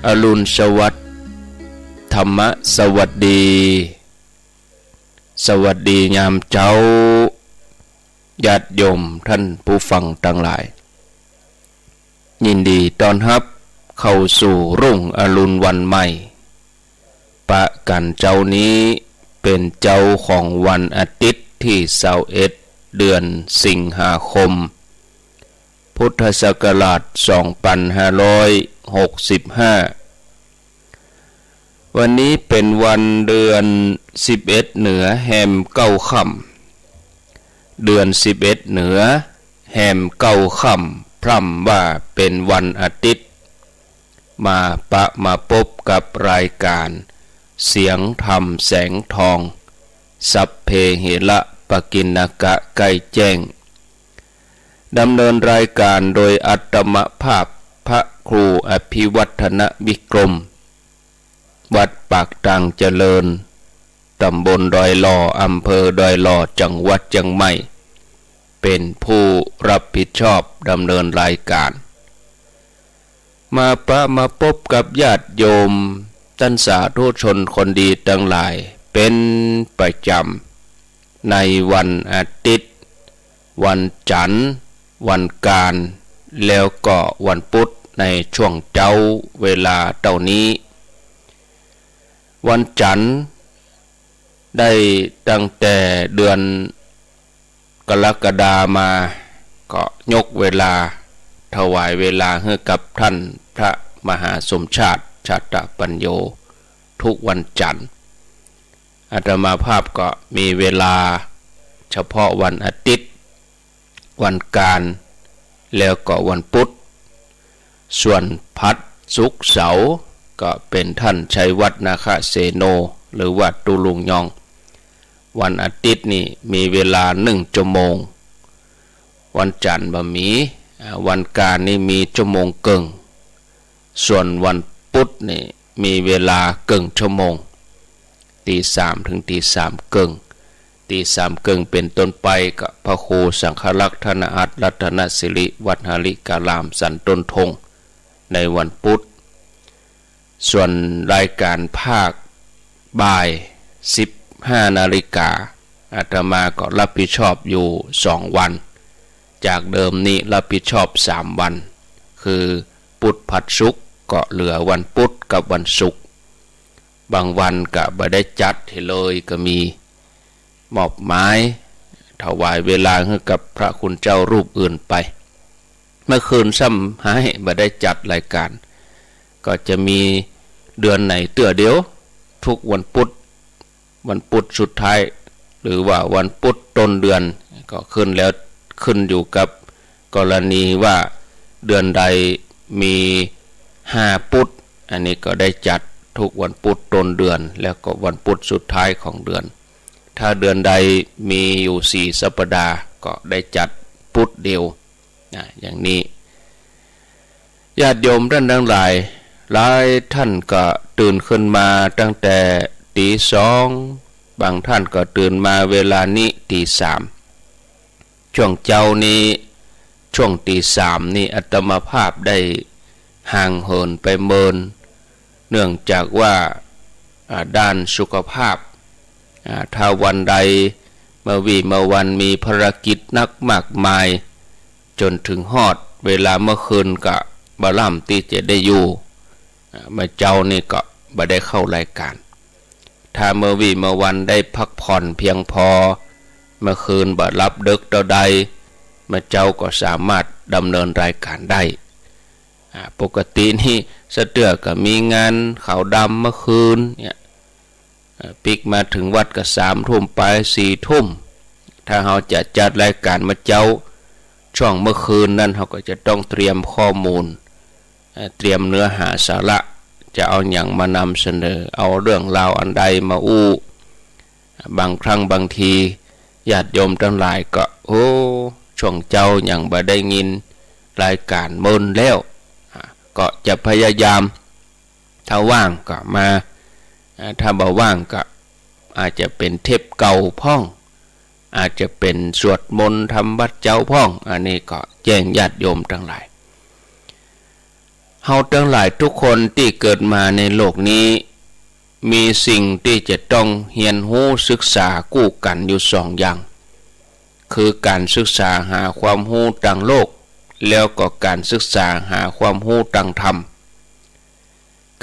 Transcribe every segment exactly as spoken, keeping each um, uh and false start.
อรุณสวัสดิ์ ธรรมะสวัสดี สวัสดียามเจ๊า ญาติโยมท่านผู้ฟังตังหลาย ยินดีต้อนฮับเข้าสู่รุ่งอรุณวันใหม่ ปะกั๋นเจ๊านี้เป๋นเจ๊าของวันอาทิตย์ตี้ซาวเอ็ด เดือนสิงหาคม พุทธศักราชสองปันห้าร้อยหกสิบห้า วันนี้เป๋นวันเดือนสิบเอ็ดเหนือแฮมเก้าค่ำ เดือนสิบเอ็ดเหนือแฮมเก้าค่ำ พร่ำว่าเป๋นวันอาทิตย์ มาปะมาปบกับรายก๋านเสียงธรรมแสงทอง สัพเพเหระปะกิณณกะ ใก้แจ้ง ดำเนินรายก๋านโดยอาตมาภาพพระครูอภิวัฒนวิกรม วัดปากตางเจริญ ต๋ำบลดอยหล่อ อำเภอดอยหล่อ จังหวัดเจียงใหม่ เป๋นผู้ฮับผิดชอบดำเนินรายก๋าน มาปะมาปบกับญาติโยมต้านสาธุชนคนดีตังหลายเป๋นประจ๋ำ ในวันอาทิตย์ วันจั๋นทร์ วันอังคาร แล้วก็วันพุธ ในช่วงเจ๊าเวลาเต้านี้ วันจั๋นทร์ ได้ตั้งแต่เดือนกรกฎามา ก็ยกเวลาถวายเวลาหื้อกับท่านพระมหาสมชาติ ชาตปัญโญ ทุกวันจั๋นทร์ อาตมาภาพก็มีเวลาเฉพาะวันอาทิตย์ วันอังคาร แล้วก็วันพุธ ส่วนพหัส ศุกร์ เสาร์ ก็เป๋นท่านชัยวัฒน์ นาคเสโน หรือว่าตุ๊ลุงยอง วันอาทิตย์นี่มีเวลาหนึ่งชั่วโมง วันจันทร์บ่มี อ่า วันอังคารนี่มีชั่วโมงเกิ่ง ส่วนวันพุธนี่มีเวลาเกิ่งชั่วโมง ตีสามเถิงตีสามเกิ่ง ตีสามเกิ่งเป๋นต้นไป ก็พระครูสังฆรักษ์ ธนอัตถ์ รัตนสิริ วัดหริการาม สันต้นธง ในวันพุธ ส่วนรายก๋านภาคบ่าย สิบห้านาฬิกา อาตมาก็ฮับผิดชอบอยู่สองวัน จากเดิมนี่ฮับผิดชอบสามวัน คือพุธ พหัส ศุกร์ ก็เหลือวันพุธกับวันศุกร์ บางวันก็บ่ได้จัดหื้อเลยก็มี มอบหมายถวายเวลาหื้อกับพระคุณเจ้ารูปอื่นไป เมื่อคืนซ้ำหาบ่ได้จัดรายก๋าน ก็จะมีเดือนไหนเตื้อเดียว ทุกวันพุธ วันพุธสุดท้าย หรือว่าวันพุธต้นเดือน ก็ขึ้นแล้ว ขึ้นอยู่กับกรณีว่าเดือนใดมีห้าพุธ อันนี้ก็ได้จัดทุกวันพุธต้นเดือน แล้วก็วันพุธสุดท้ายของเดือน ถ้าเดือนใดมีอยู่สี่สัปดาห์ ก็ได้จัดพุธเดียว นะ อย่างนี้ ญาติโยมต้านตังหลาย หลายต้านก็ตื่นขึ้นมาตั้งแต่ตี๋สอง บางต้านก็ตื่นมาเวลานี้ตี๋สาม ช่วงเจ๊านี้ ช่วงตี๋สามนี่อาตมาภาพได้ห่างเหินไปเมิน เนื่องจากว่า อ่า ด้านสุขภาพ อ่า ถ้าวันใดเมื่อวี้เมื่อวันมีภารกิจหนักมากมาย จ๋นเถิงฮอดเวลาเมื่อคืนก็บ่ล้ำตี้จะได้อยู่ อ่า เมื่อเจ๊านี่ก็บ่ได้เข้ารายก๋าน ถ้าเมื่อวี้เมื่อวันได้พักผ่อนเพียงพอ เมื่อคืนบ่หลับดึกเต้าใด เมื่อเจ๊าก็สามารถดำเนินรายก๋านได้ อ่า ปกตินี่สะเตื้อก็มีงานขาวดำเมื่อคืนเนี่ย อ่า ปิ๊กมาเถิงวัดก็สามทุ่มป๋าย สี่ทุ่ม ถ้าเฮาจะจัดรายก๋านเมื่อเจ๊า ช่วงเมื่อคืนนั้นเฮาก็จะต้องเตรียมข้อมูล เอ่อ เตรียมเนื้อหาสาระ จะเอาหยังมานำเสนอ เอาเรื่องราวอันใดมาอู้ บางครั้งบางทีญาติโยมตังหลายก็ โอ้ ช่วงเจ๊ายังบ่ได้ยินรายก๋านเมินแล้ว อ่า ก็จะพยายาม ถ้าว่างก็มา อ่า ถ้าบ่ว่างก็อาจจะเป๋นเทปเก่าพ่อง อาจจะเป๋นสวดมนต์ทำวัตรเจ๊าพ่อง อันนี้ก็แจ้งญาติโยมตังหลาย เฮาตังหลายทุกคนตี้เกิดมาในโลกนี้ มีสิ่งตี้จะต้องเฮียนฮู้ศึกษากู้กั๋นอยู่สองอย่าง คือก๋านศึกษาหาความฮู้ตางโลก แล้วก็ก๋านศึกษาหาความฮู้ตางธรรม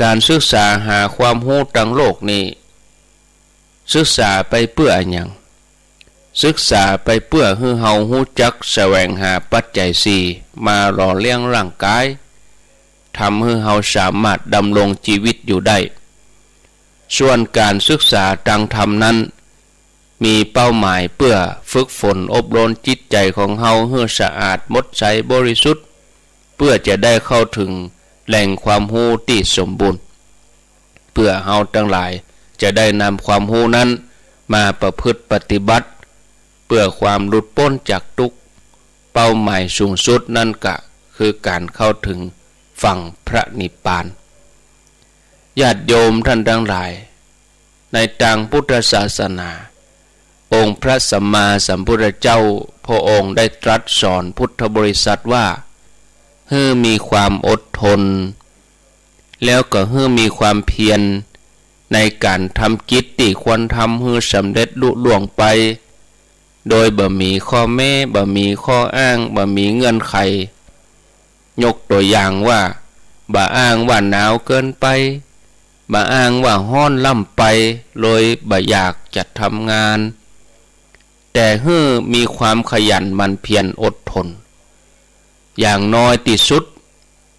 ก๋านศึกษาหาความฮู้ตางโลกนี้ ศึกษาไปเปื้ออะหยัง ศึกษาไปเปื้อหื้อเฮาฮู้จักแสวงหาปัจจัยสี่มาหล่อเลี้ยงร่างก๋าย ทำหื้อเฮาสามารถดำรงจีวิตอยู่ได้ ส่วนก๋านศึกษาตางธรรมนั้น มีเป้าหมายเปื้อฝึกฝนอบรมจิตใจ๋ของเฮาหื้อสะอาดหมดใสบริสุทธิ์ เปื้อจะได้เข้าเถิงแหล่งความฮู้ตี้สมบูรณ์ เปื้อเฮาตังหลายจะได้นำความฮู้นั้นมาประพฤติปฏิบัติ เปื้อความหลุดป๊นจากตุ๊กข์ เป้าหมายสูงสุดนั้นก็คือก๋านเข้าเถิงฝั่งพระนิพพาน ญาติโยมต้านตังหลาย ในตางพุทธศาสนา องค์พระสัมมาสัมพุทธเจ้า พระองค์ได้ตรัสสอนพุทธบริษัทว่า หื้อมีความอดทน แล้วก็หื้อมีความเพียรในก๋านทำกิจตี้ควรทำหื้อสำเร็จลุล่วงไป โดยบ่มีข้อแม้ บ่มีข้ออ้าง บ่มีเงื่อนไข ยกตั๋วอย่างว่า บ่อ้างว่าหนาวเกินไป บ่อ้างว่าฮ้อนล้ำไป เลยบ่อยากจะทำงาน แต่หื้อมีความขยันหมั่นเพียรอดทน อย่างน้อยตี้สุด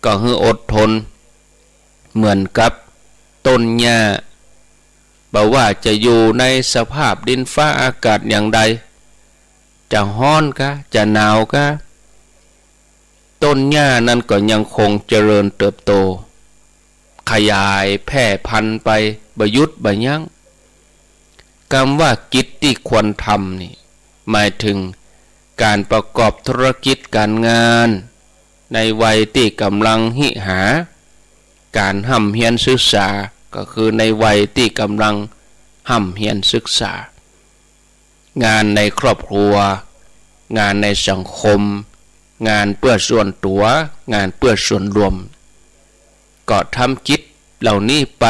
ก็หื้ออดทน เหมือนกับต้นหญ้า บ่ว่าจะอยู่ในสภาพดินฟ้าอากาศอย่างใด จะฮ้อนกา จะหนาวกา ต้นหญ้านั้นก็ยังคงเจริญเติบโต ขยายแพร่พันธุ์ไป บ่หยุดบ่ยั้ง กำว่ากิจตี้ควรทำนี่ หมายเถิงก๋านประกอบธุรกิจก๋านงาน ในวัยตี้ก่ำลังหิหา ก๋านฮ่ำเฮียนศึกษา ก็คือในวัยตี้ก่ำลังฮ่ำเฮียนศึกษา งานในครอบครัว งานในสังคม งานเปื้อส่วนตั๋ว งานเปื้อส่วนรวม ก็ทำกิจเหล่านี้ไป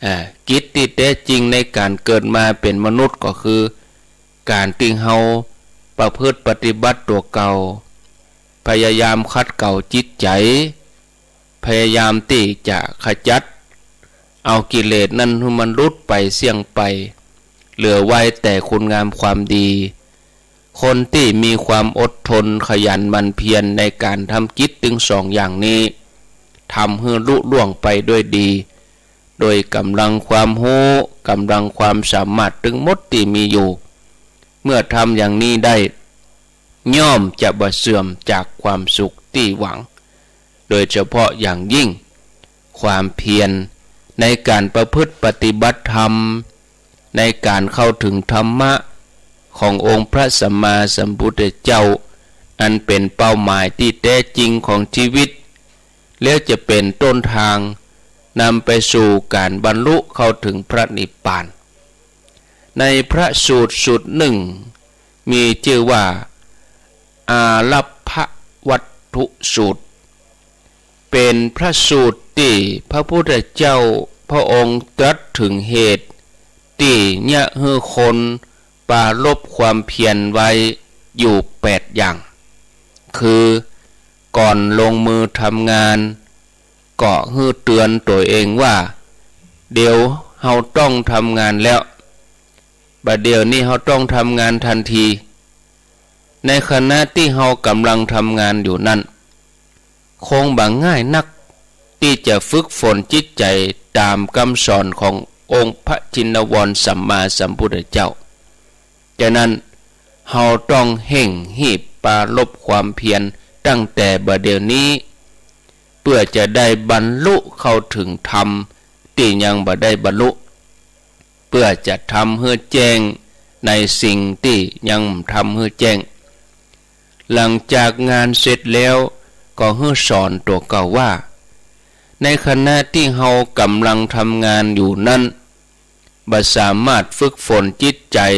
อ่า กิจตี้แต๊จริงในก๋านเกิดมาเป๋นมนุษย์ก็คือ ก๋านตี้เฮาประพฤติปฏิบัติตั๋วเก่า พยายามขัดเกลาจิตใจ๋ พยายามตี้จะขจัดเอากิเลสนั้นหื้อมันหลุดไปเสี้ยงไป เหลือไว้แต่คุณงามความดี คนตี้มีความอดทนขยันหมั่นเพียรในก๋านทำกิจตึงสองอย่างนี้ ทำหื้อลุล่วงไปด้วยดี โดยก่ำลังความฮู้ ก่ำลังความสามารถตึงหมดตี้มีอยู่ เมื่อทำอย่างนี้ได้ ย่อมจะบ่เสื่อมจากความสุขตี้หวัง โดยเฉพาะอย่างยิ่ง ความเพียรในก๋านประพฤติปฏิบัติธรรม ในก๋านเข้าเถิงธรรมะขององค์พระสัมมาสัมพุทธเจ้า อันเป๋นเป้าหมายตี้แต๊จริงของจีวิต แล้วจะเป๋นต้นตางนำไปสู่ก๋านบรรลุเข้าเถิงพระนิพพาน ในพระสูตรสูตรนึ่ง มีจื้อว่า อาลัพพวัตถุสูตร เป๋นพระสูตรตี้พระพุทธเจ้าพระองค์ตรัสเถิงเหตุตี้เยียะหื้อคนปรารภความเพียรไว้อยู่แปดอย่าง คือ ก่อนลงมือทำงาน ก็หื้อเตือนตั๋วเองว่า เดี๋ยวเฮาต้องทำงานแล้ว บ่าเดี่ยวนี้เฮาต้องทำงานทันที ในขณะตี้เฮาก่ำลังทำงานอยู่นั้น คงบ่ง่ายนักตี้จะฝึกฝนจิตใจ๋ต๋ามกำสอนขององค์พระชินวรสัมมาสัมพุทธเจ้า ฉะนั้น เฮาต้องเฮ่งฮีบปรารภความเพียรตั้งแต่บ่าเดี่ยวนี้ เปื้อจะได้บรรลุเข้าเถิงธรรมตี้ยังบ่ได้บรรลุ เปื้อจะทำหื้อแจ้งในสิ่งตี้ยังบ่ทำหื้อแจ้ง หลังจากงานเสร็จแล้ว ก็หื้อสอนตั๋วเก่าว่า ในขณะตี้เฮาก่ำลังทำงานอยู่นั้น บ่สามารถฝึกฝนจิตใจ๋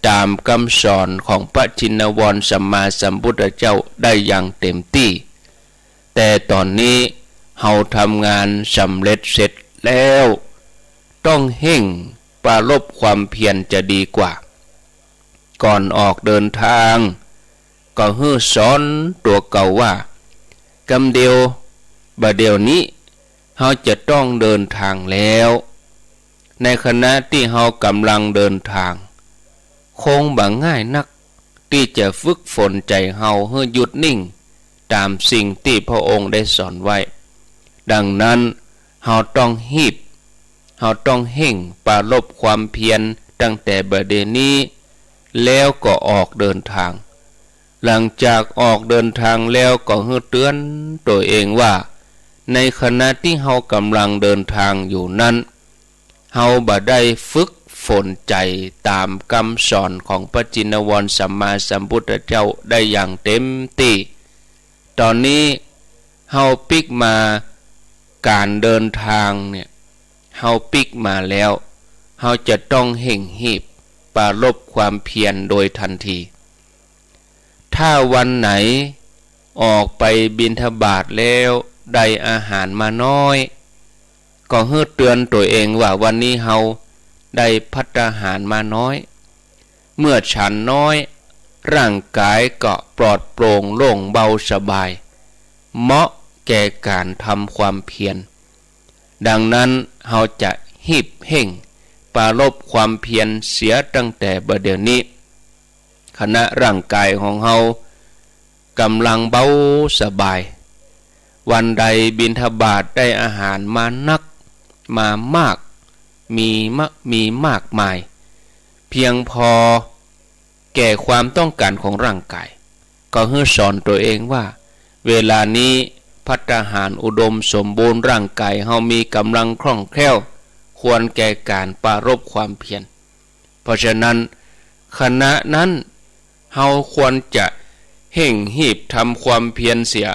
ต๋ามกำสอนของพระชินวรสัมมาสัมพุทธเจ้าได้อย่างเต๋มตี้ แต่ต๋อนนี้ เฮาทำงานสำเร็จเสร็จแล้ว ต้องเฮ่งปรารภความเพียรจะดีกว่า ก่อนออกเดินทาง ก็หื้อสอนตั๋วเก่าว่า กำเดียว บ่าเดี่ยวนี้ เฮาจะต้องเดินทางแล้ว ในขณะตี้เฮากำลังเดินทาง คงบ่ง่ายนัก ตี้จะฝึกฝนใจ๋เฮาหื้อหยุดนิ่ง ต๋ามสิ่งตี้พระองค์ได้สอนไว้ ดังนั้น เฮาต้องฮีบ เฮาต้องเฮ่งปรารภความเพียรตั้งแต่บ่าเดี่ยวนี้ แล้วก็ออกเดินทาง หลังจากออกเดินทางแล้วก็หื้อเตือนตั๋วเองว่า ในขณะตี้เฮากำลังเดินทางอยู่นั้น เฮาบ่ได้ฝึกฝนใจ๋ต๋ามกำสอนของพระจินวรสัมมาสัมพุทธเจ้าได้อย่างเต็มตี้ ต๋อนนี้เฮาปิ๊กมา ก๋านเดินทางเนี่ย เฮาปิ๊กมาแล้ว เฮาจะต้องเฮ่งฮีบปรารภความเพียรโดยทันที ถ้าวันไหนออกไปบิณฑบาตแล้วได้อาหารมาน้อย ก็หื้อเตือนตั๋วเองว่าวันนี้เฮาได้ภัตตาหารมาน้อย เมื่อฉันน้อย ร่างกายก็ปลอดโปร่งโล่งเบาสบาย เหมาะแก่ก๋านทำความเพียร ดังนั้นเฮาจะฮีบเฮ่งปรารภความเพียรเสียตั้งแต่บ่าเดี่ยวนี้ ขณะร่างกายของเฮากำลังเบาสบาย วันใดบิณฑบาตได้อาหารมานัก มามาก มีมะ มีมากมาย เพียงพอแก่ความต้องการของร่างกาย ก็หื้อสอนตั๋วเองว่า เวลานี้ภัตตาหารอุดมสมบูรณ์ ร่างกายเฮามีก๋ำลังคล่องแคล่ว ควรแก่ก๋านปรารภความเพียร เพราะฉะนั้น ขณะนั้น เฮาควรจะเฮ่งฮีบทำความเพียรเสีย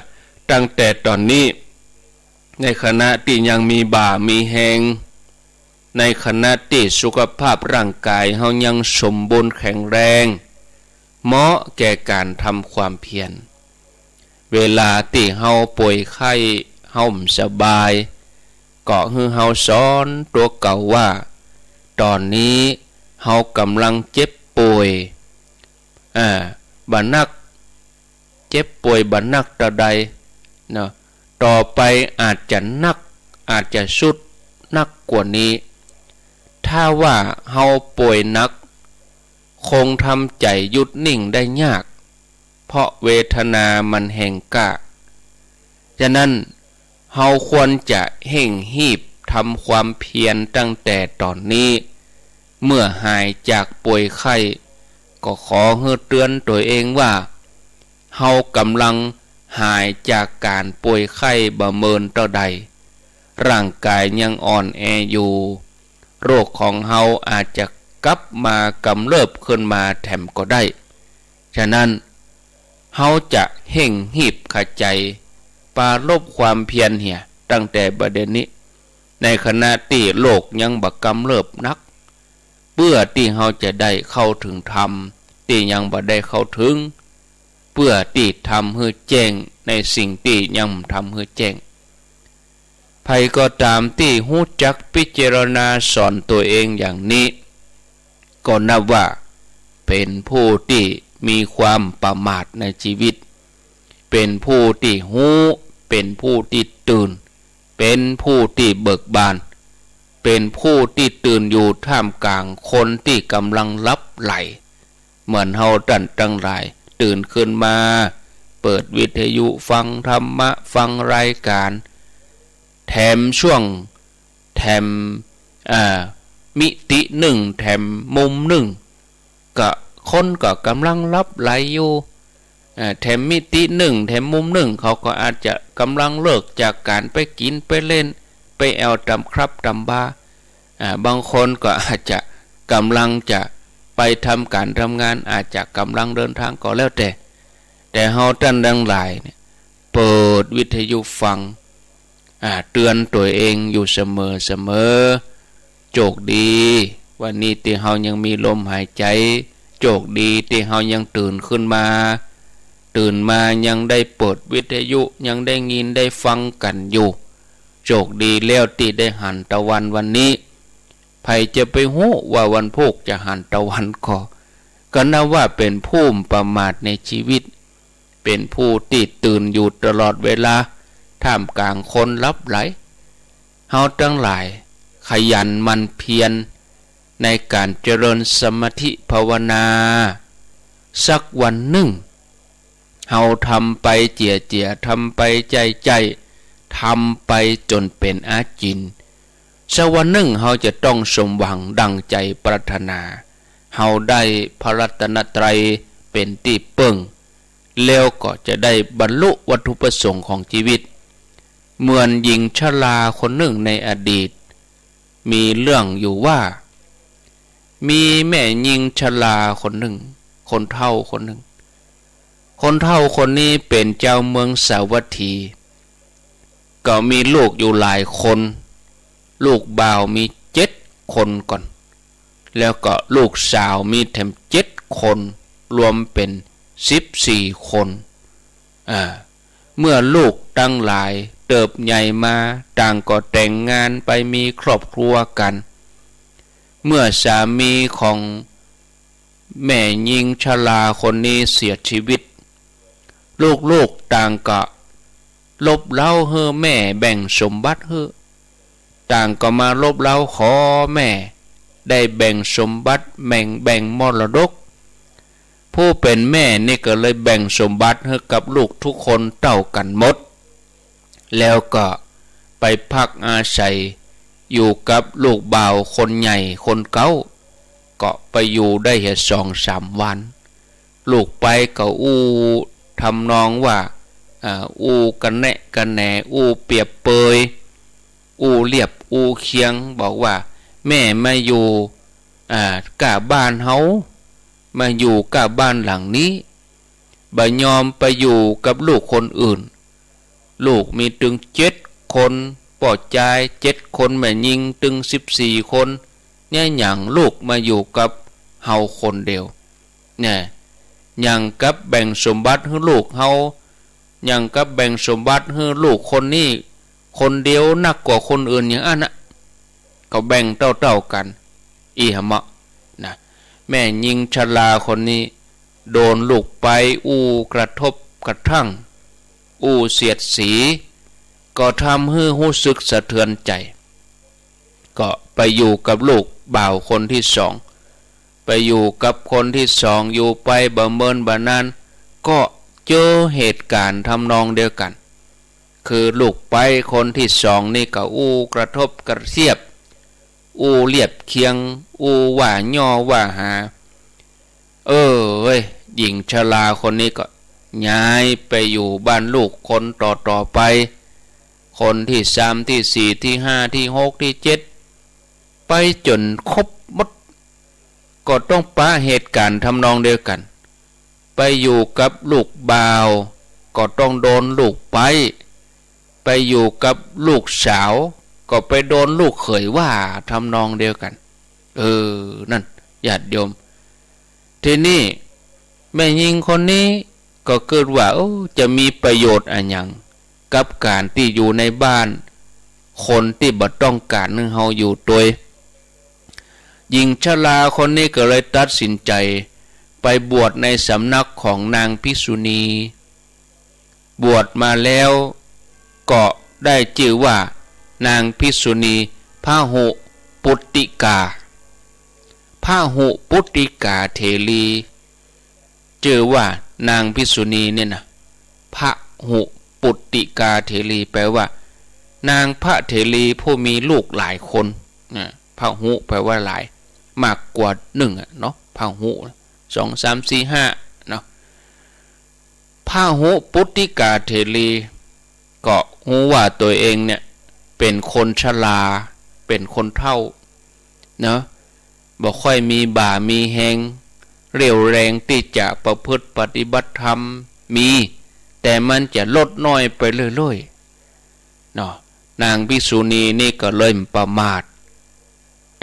ตั้งแต่ต๋อนนี้ ในขณะตี้ยังมีบ่ามีแฮง ในขณะตี้สุขภาพร่างกายเฮายังสมบูรณ์แข็งแรง เหมาะแก่ก๋านทำความเพียร เวลาตี้เฮาป่วยไข้ เฮาบ่สบาย ก็หื้อเฮาสอนตั๋วเก่าว่า ต๋อนนี้เฮากำลังเจ็บป่วย อ่า บ่นัก เจ็บป่วยบ่นักเต้าใดเนาะ ต่อไปอาจจะหนัก อาจจะสุดหนักกว่านี้ ถ้าว่าเฮาป่วยหนัก คงทำใจ๋หยุดนิ่งได้ยาก เพราะเวทนามันแฮงกล้า ฉะนั้น เฮาควรจะเฮ่งฮีบทำความเพียรตั้งแต่ต๋อนนี้ เมื่อหายจากป่วยไข้ ก็ขอหื้อเตือนตั๋วเองว่า เฮากำลังหายจากก๋านป่วยไข้บ่เมินเต้าใด ร่างกายยังอ่อนแออยู่ โรคของเฮาอาจจะกลับมากำเริบขึ้นมาแถมก็ได้ ฉะนั้น เฮาจะเฮ่งฮีบขะใจ๋ ปรารภความเพียรเหีย ตั้งแต่บ่าเดี่ยวนี้ ในขณะตี้โรคยังบ่กำเริบหนัก เปื้อตี้เฮาจะได้เข้าเถิงธรรมตี้ยังบ่ได้เข้าเถิง เปื้อตี้ทำหื้อแจ้งในสิ่งตี้ยังบ่ทำหื้อแจ้ง ใผก็ต๋ามตี้ฮู้จักพิจารณาสอนตั๋วเองอย่างนี้ ก็นับว่าเป๋นผู้ตี้มีความประมาทในจีวิต เป๋นผู้ตี้ฮู้ เป๋นผู้ตี้ตื่น เป๋นผู้ตี้เบิกบาน เป๋นผู้ตี้ตื่นอยู่ท่ามกลางคนตี้กำลังหลับไหล เหมือนเฮาต้านตังหลาย ตื่นขึ้นมา เปิดวิทยุฟังธรรมะ ฟังรายก๋าน แถมช่วง แถม อ่า มิตินึ่ง แถมมุมนึ่ง ก็คนก็กำลังหลับไหลอยู่ อ่า แถมมิตินึ่ง แถมมุมนึ่ง เขาก็อาจจะกำลังเลิกจากก๋านไปกิ๋นไปเล่น ไปแอ่วต๋ามคลับต๋ามบาร์ อ่า บางคนก็อาจจะกำลังจะไปทำก๋านทำงาน อาจจะกำลังเดินทางก็แล้วแต่ แต่เฮาต้านตังหลายเนี่ย เปิดวิทยุฟัง อ่า เตือนตั๋วเองอยู่เสมอเสมอ โจคดี วันนี้ตี้เฮายังมีลมหายใจ๋ โจคดีตี้เฮายังตื่นขึ้นมา ตื่นมายังได้เปิดวิทยุ ยังได้ยินได้ฟังกั๋นอยู่ โจคดีแล้วตี้ได้หันตะวันวันนี้ ใผจะไปฮู้ว่าวันพูกจะหันตะวันก่อ ก็นับว่าเป๋นผู้ประมาทในชีวิต เป๋นผู้ตี้ตื่นอยู่ตลอดเวลา ท่ามกลางคนหลับไหล เฮาตังหลายขยันหมั่นเพียรในก๋านเจริญสมาธิภาวนา สักวันนึ่ง เฮาทำไปเจียๆ ทำไปใจ้ๆ ทำไปจ๋นเป๋นอาจิณ สักวันนึ่งเฮาจะต้องสมหวังดั่งใจ๋ปรารถนา เฮาได้พระรัตนตรัยเป๋นตี้เปิ้ง แล้วก็จะได้บรรลุวัตถุประสงค์ของชีวิต เหมือนหญิงชราคนนึ่งในอดีต มีเรื่องอยู่ว่า มีแม่ญิงชราคนนึ่ง คนเฒ่าคนนึ่ง คนเฒ่าคนนี้เป๋นจาวเมืองสาวัตถี ก็มีลูกอยู่หลายคน ลูกบ่าวมีเจ็ดคนก่อน แล้วก็ลูกสาวมีแถมเจ็ดคน รวมเป๋นสิบสี่คน อ่า เมื่อลูกตังหลายเติบใหญ่มา ต่างก็แต่งงานไปมีครอบครัวกั๋น เมื่อสามีของแม่ญิงชราคนนี้เสียชีวิต ลูกๆ ต่างก็รบเร้าหื้อแม่แบ่งสมบัติหื้อ ต่างก็มารบเร้าขอแม่ได้แบ่งสมบัติ แบ่ง แบ่งมรดก ผู้เป๋นแม่นี่ก็เลยแบ่งสมบัติหื้อกับลูกทุกคนเต้ากั๋นหมด แล้วก็ไปพักอาศัยอยู่กับลูกบ่าวคนใหญ่คนเก๊า ก็ไปอยู่ได้แค่สองสามวัน ลูกไปก็อู้ทำนองว่า อ่า อู้กระแนะกระแหน อู้เปรียบเปย อู้เลียบอู้เคียง บอกว่า แม่มาอยู่ อ่า ก้าบ้านเฮา มาอยู่ก้าบ้านหลังนี้ บ่ยอมไปอยู่กับลูกคนอื่น ลูกมีตึงเจ็ดคน ป้อจายเจ็ดคน แม่ญิงตึงสิบสี่คน เนี่ยหยังลูกมาอยู่กับเฮาคนเดียว เนี่ย หยังกับแบ่งสมบัติหื้อลูกเฮา หยังกับแบ่งสมบัติหื้อลูกคนนี้คนเดียวนักกว่าคนอื่นอย่างอั้นนะ ก็แบ่งเต้าๆ กั๋น อี้หะเมาะ นะ แม่ญิงชราคนนี้ โดนลูกไปอู้กระทบกระทั่ง อู้เสียดสี ก็ทำหื้อฮู้สึกสะเทือนใจ๋ ก็ไปอยู่กับลูกบ่าวคนที่สอง ไปอยู่กับคนที่สอง อยู่ไปบ่เมินบ่นาน ก็เจอเหตุก๋ารณ์ทำนองเดียวกั๋น คือลูกไปคนที่สองนี่ก็อู้กระทบกระเทียบ อู้เลียบเคียง อู้ว่าย่อว่าหา เออเว้ย หญิงชราคนนี้ก็ย้ายไปอยู่บ้านลูกคนต่อๆ ไป คนที่สาม ที่สี่ ที่ห้า ที่หก ที่เจ็ด ไปจ๋นครบหมด ก็ต้องปะเหตุก๋ารณ์ทำนองเดียวกั๋น ไปอยู่กับลูกบ่าว ก็ต้องโดนลูกไป ไปอยู่กับลูกสาว ก็ไปโดนลูกเขยว่าทำนองเดียวกั๋น เออ นั่น ญาติโยม ทีนี้แม่ญิงคนนี้ก็กึ๊ดว่า โอ้ จะมีประโยชน์อะหยัง กับก๋านตี้อยู่ในบ้านคนตี้บ่ต้องก๋านหื้อเฮาอยู่ตวย หญิงชราคนนี้ก็เลยตัดสินใจ๋ไปบวชในสำนักของนางภิกษุณี บวชมาแล้วก็ได้จื้อว่านางภิกษุณีพหุปุตติกา พหุปุตติกาเถรี จื้อว่านางภิกษุณีเนี่ยนะ พหุปุตติกาเถรี แปลว่า นางพระเถรีผู้มีลูกหลายคน นะ พหุแปลว่าหลาย มากกว่าหนึ่งอะเนาะ พหุ สอง สาม สี่ ห้า เนาะ พหุปุตติกาเถรี ก็ฮู้ว่าตัวเองเนี่ยเป๋นคนชรา เป๋นคนเฒ่า เนาะ บ่ค่อยมีบ่ามีแฮง เรี่ยวแรงตี้จะประพฤติปฏิบัติธรรมมี แต่มันจะลดน้อยไปเรื่อยๆ เนาะ นางภิกษุณีนี่ก็เลยประมาท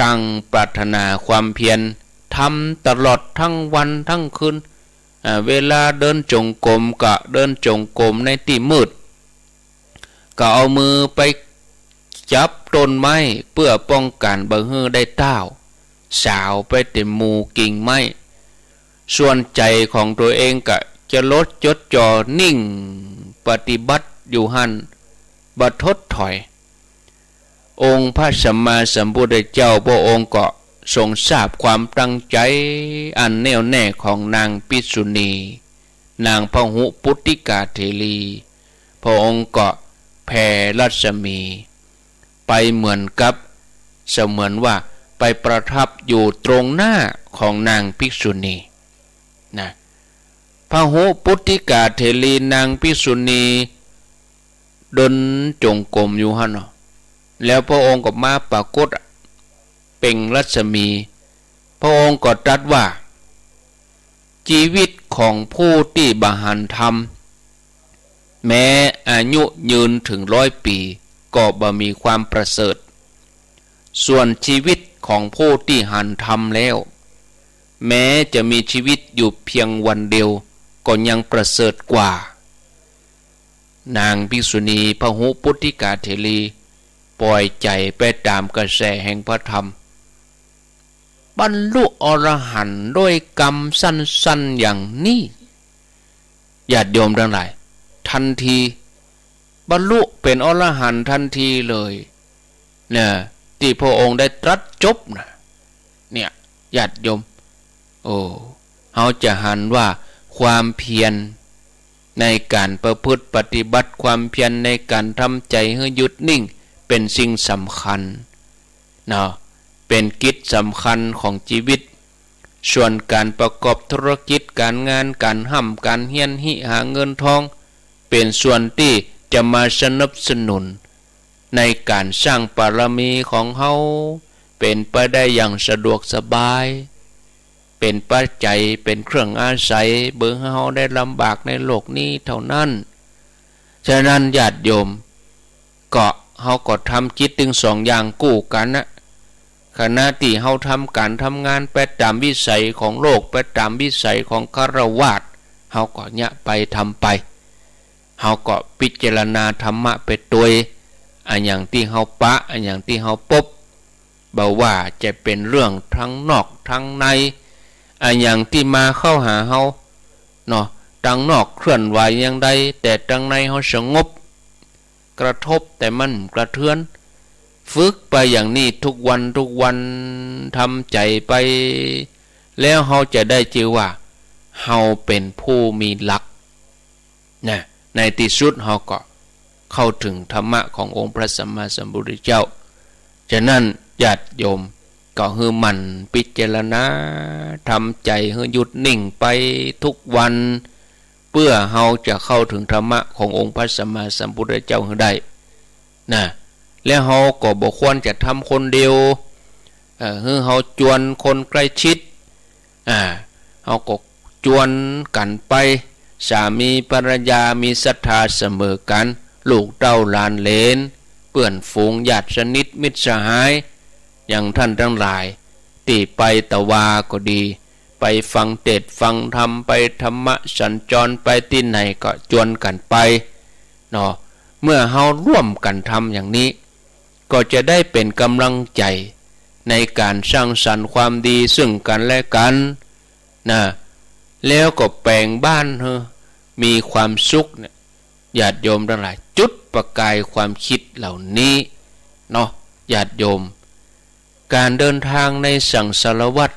ตั้งปรารถนาความเพียร ทำตลอดทั้งวันทั้งคืน อ่า เวลาเดินจงกรมก็เดินจงกรมในตี้มืด ก็เอามือไป จับต้นไม้เปื้อป้องกั๋นบ่หื้อได้ต้าว สาวไปเต็มหมู่กิ่งไม้ ส่วนใจ๋ของตั๋วเองก็จะลดจดจ่อนิ่งปฏิบัติอยู่หั้น บ่ถดถอย องค์พระสัมมาสัมพุทธเจ้าพระองค์ก็ทรงทราบความตั้งใจ๋อันแน่วแน่ของนางภิกษุณี นางพหุปุตติกาเถรี พระองค์ก็แผ่รัศมีไปเหมือนกับ เสมือนว่าไปประทับอยู่ตรงหน้าของนางภิกษุณีนะ พหุปุตติกาเถรีนางภิกษุณีเดินจงกรมอยู่หั้นเนาะ แล้วพระองค์ก็มาปรากฏอะ เปล่งรัศมี พระองค์ก็ตรัสว่า ชีวิตของผู้ตี้บ่หันธรรม แม้อายุยืนถึงร้อยปี๋ ก็บ่มีความประเสริฐ ส่วนชีวิตของผู้ตี้หันธรรมแล้ว แม้จะมีชีวิตอยู่เพียงวันเดียว ก็ยังประเสริฐกว่า นางภิกษุณีพหุปุตติกาเถรี ปล่อยใจ๋ไปต๋ามกระแสแห่งพระธรรม บรรลุอรหันต์ด้วยกำสั้นๆ อย่างนี้ ญาติโยมตังหลาย ทันที บรรลุเป๋นอรหันต์ทันทีเลย เนี่ย ตี้พระองค์ได้ตรัสจบนะ เนี่ย ญาติโยม โอ้ เฮาจะหันว่าความเพียรในก๋านประพฤติปฏิบัติ ความเพียรในก๋านทำใจ๋หื้อหยุดนิ่ง เป๋นสิ่งสำคัญเนาะ เป๋นกิจสำคัญของชีวิต ส่วนก๋านประกอบธุรกิจก๋านงาน ก๋านฮ่ำก๋านเฮียน ฮิหาเงินทอง เป๋นส่วนตี้จะมาสนับสนุนในก๋านสร้างบารมีของเฮา เป๋นไปได้อย่างสะดวกสบาย เป๋นปัจจัย เป๋นเครื่องอาศัย บ่หื้อเฮาได้ลำบากในโลกนี้เต้านั้น ฉะนั้นญาติโยม ก็เฮาก็ทำกิจตึงสองอย่างกู้กั๋นนะ ขณะตี้เฮาทำก๋านทำงานไปต๋ามวิสัยของโลก ไปต๋ามวิสัยของฆราวาส เฮาก็เยียะไปทำไป เฮาก็พิจารณาธรรมะไปตวย อะหยังตี้เฮาปะ อะหยังตี้เฮาปบ บ่ว่าจะเป๋นเรื่องตังนอกตังใน อะหยังตี้มาเข้าหาเฮาเนาะ ตังนอกเคลื่อนไหวอย่างใด แต่ตังในเฮาสงบ กระทบแต่มันกระเทือน ฝึกไปอย่างนี้ทุกวันทุกวัน ทำใจ๋ไป แล้วเฮาจะได้จื้อว่าเฮาเป๋นผู้มีหลัก นะ ในตี้สุดเฮาก็เข้าเถิงธรรมะขององค์พระสัมมาสัมพุทธเจ้า ฉะนั้นญาติโยมก็หื้อหมั่นพิจารณา ทำใจ๋หื้อหยุดนิ่งไปทุกวัน เปื้อเฮาจะเข้าเถิงธรรมะขององค์พระสัมมาสัมพุทธเจ้าหื้อได้ นะ แล้วเฮาก็บ่ควรจะทำคนเดียว เอ่อ หื้อเฮาจวนคนใก้ชิด อ่า เฮาก็จวนกั๋นไป สามีภรรยามีศรัทธาเสมอกั๋น ลูกเต้าหลานเหลน เปื้อนฝูงญาติสนิทมิตรสหาย อย่างต้านตังหลาย ตี้ไปตะวาก็ดี ไปฟังเตสน์ฟังธรรม ไปธรรมสัญจร ไปตี้ไหนก็จวนกั๋นไป เนาะ เมื่อเฮาร่วมกั๋นทำอย่างนี้ ก็จะได้เป๋นก๋ำลังใจ๋ในก๋านสร้างสรรค์ความดีซึ่งกั๋นและกั๋น นะ แล้วก็แป๋งบ้านหื้อมีความสุขเนี่ย ญาติโยมตังหลาย จุดประกายความกึ๊ดเหล่านี้เนาะ ญาติโยม ก๋านเดินตางในสังสารวัฏ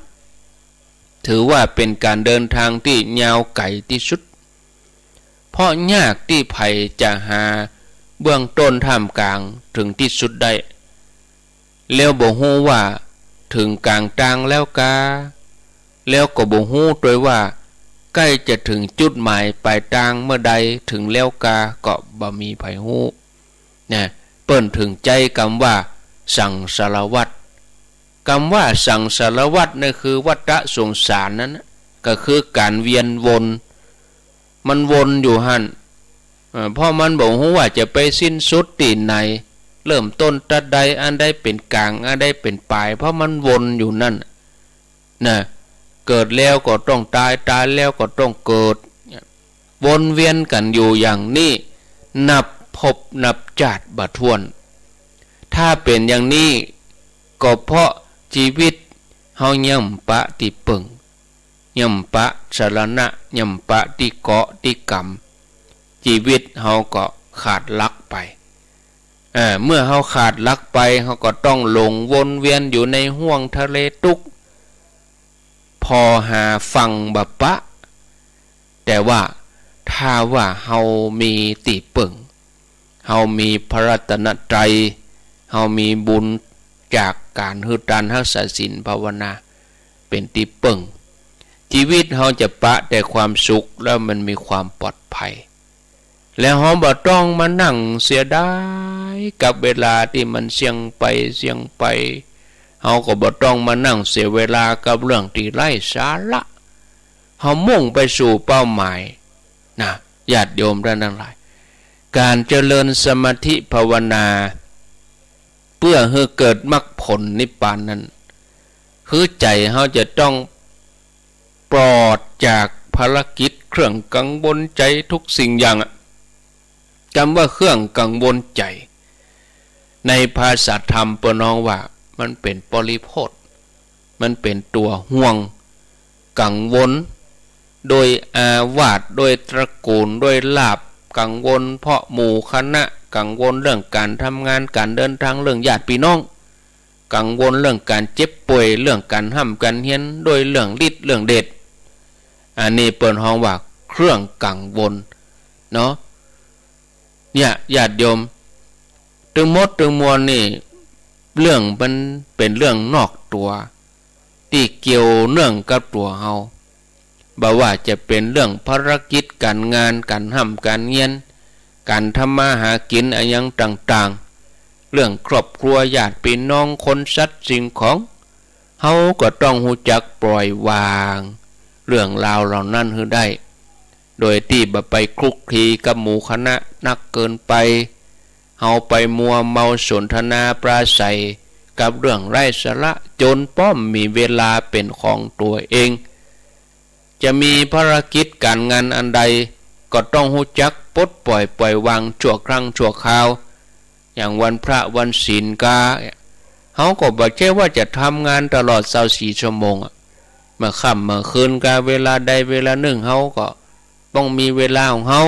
ถือว่าเป๋นก๋านเดินตางตี้ยาวไก๋ตี้สุด เพราะยากตี้ใผจะหาเบื้องต้นท่ามก๋างเถิงตี้สุดได้ แล้วบ่ฮู้ว่าเถิงก๋างตางแล้วกา แล้วก็บ่ฮู้ตวยว่าใก้จะเถิงจุดหมายป๋ายตางเมื่อใด เถิงแล้วกา ก็บ่มีใผฮู้ นะ เปิ้นเถิงใจ๊กำว่าสังสารวัฏ กำว่าสังสารวัฏนั่นคือวัฏสงสารนั้นน่ะ ก็คือก๋านเวียนวน มันวนอยู่หั้น เอ่อ เพราะมันบ่ฮู้ว่าจะไปสิ้นสุดตี้ไหน เริ่มต้นตั๊ดใด อันใดเป๋นก๋าง อันใดเป๋นป๋าย เพราะมันวนอยู่นั่น นะ เกิดแล้วก็ต้องต๋าย ต๋ายแล้วก็ต้องเกิด วนเวียนกั๋นอยู่อย่างนี้ นับภพนับจาติบ่ถ้วน ถ ถ้าเป๋นอย่างนี้ ก็เพราะจีวิตเฮายังปะตี้เปิ้ง ยังปะสรณะ ยังปะตี้เกาะตี้กำ จีวิตเฮาก็ขาดหลักไป เออ เมื่อเฮาขาดหลักไป เฮาก็ต้องหลงวนเวียนอยู่ในห้วงทะเลตุ๊กข์ ผ่อหาฝั่งบ่ปะ แต่ว่าถ้าว่าเฮามีตี้เปิ้ง เฮามีพระรัตนตรัย เฮามีบุญจากก๋านหื้อตานฮักษาศีลภาวนา เป๋นตี้เปิ้ง จีวิตเฮาจะปะแต่ความสุข แล้วมันมีความปลอดภัย แล้วเฮาบ่ต้องมานั่งเสียดายกับเวลาตี้มันเสี้ยงไปเสี้ยงไป เฮาก็บ่ต้องมานั่งเสียเวลากับเรื่องตี้ไร้สาระ เฮามุ่งไปสู่เป้าหมายนะ ญาติโยมต้านตังหลาย ก๋านเจริญสมาธิภาวนา เปื้อหื้อเกิดมรรคผลนิพพานนั้น คือใจ๋เฮาจะต้องปลอดจากภารกิจเครื่องกังวลใจ๋ทุกสิ่งอย่างอะ กำว่าเครื่องกังวลใจ๋ ในภาษาธรรมเปิ้นฮ้องว่ามันเป๋นปริโภธ มันเป๋นตั๋วห่วง กังวล โดยอาวาส โดยตระกู๋น โดยลาภ กังวลเพราะหมู่คณะ กังวลเรื่องก๋านทำงาน ก๋านเดินตาง เรื่องญาติปี้น้อง กังวลเรื่องก๋านเจ็บป่วย เรื่องก๋านฮ่ำก๋านเฮียน โดยเรื่องฤทธิ์เรื่องเดช อันนี้เปิ้นฮ้องว่าเครื่องกังวลเนาะ เนี่ย ญาติโยม ตึงหมดตึงมวลนี่ เรื่องมันเป๋นเรื่องนอกตั๋ว ตี้เกี่ยวเนื่องกับตั๋วเฮา บ่ว่าจะเป๋นเรื่องภารกิจก๋านงาน ก๋านฮ่ำก๋านเฮียน ก๋านทำมาหากิ๋นอะหยังต่างๆ เรื่องครอบครัวญาติปี้น้อง คนสัตว์สิ่งของ เฮาก็ต้องฮู้จักปล่อยวางเรื่องราวเหล่านั้นหื้อได้ โดยตี้บ่ไปคลุกคลีกับหมู่คณะนักเกินไป เฮาไปมัวเมาสนทนาปราศรัยกับเรื่องไร้สาระ จ๋นป้อมมีเวลาเป๋นของตั๋วเอง จะมีภารกิจก๋านงานอันใด ก็ต้องฮู้จักปลดปล่อยปล่อยวางชั่วครั้งชั่วคราว อย่างวันพระวันศีลกา เฮาก็บ่ใจ้ว่าจะทำงานตลอดซาวสี่ชั่วโมงอะ เมื่อค่ำเมื่อคืนกา เวลาใดเวลานึ่ง เฮาก็ต้องมีเวลาของเฮา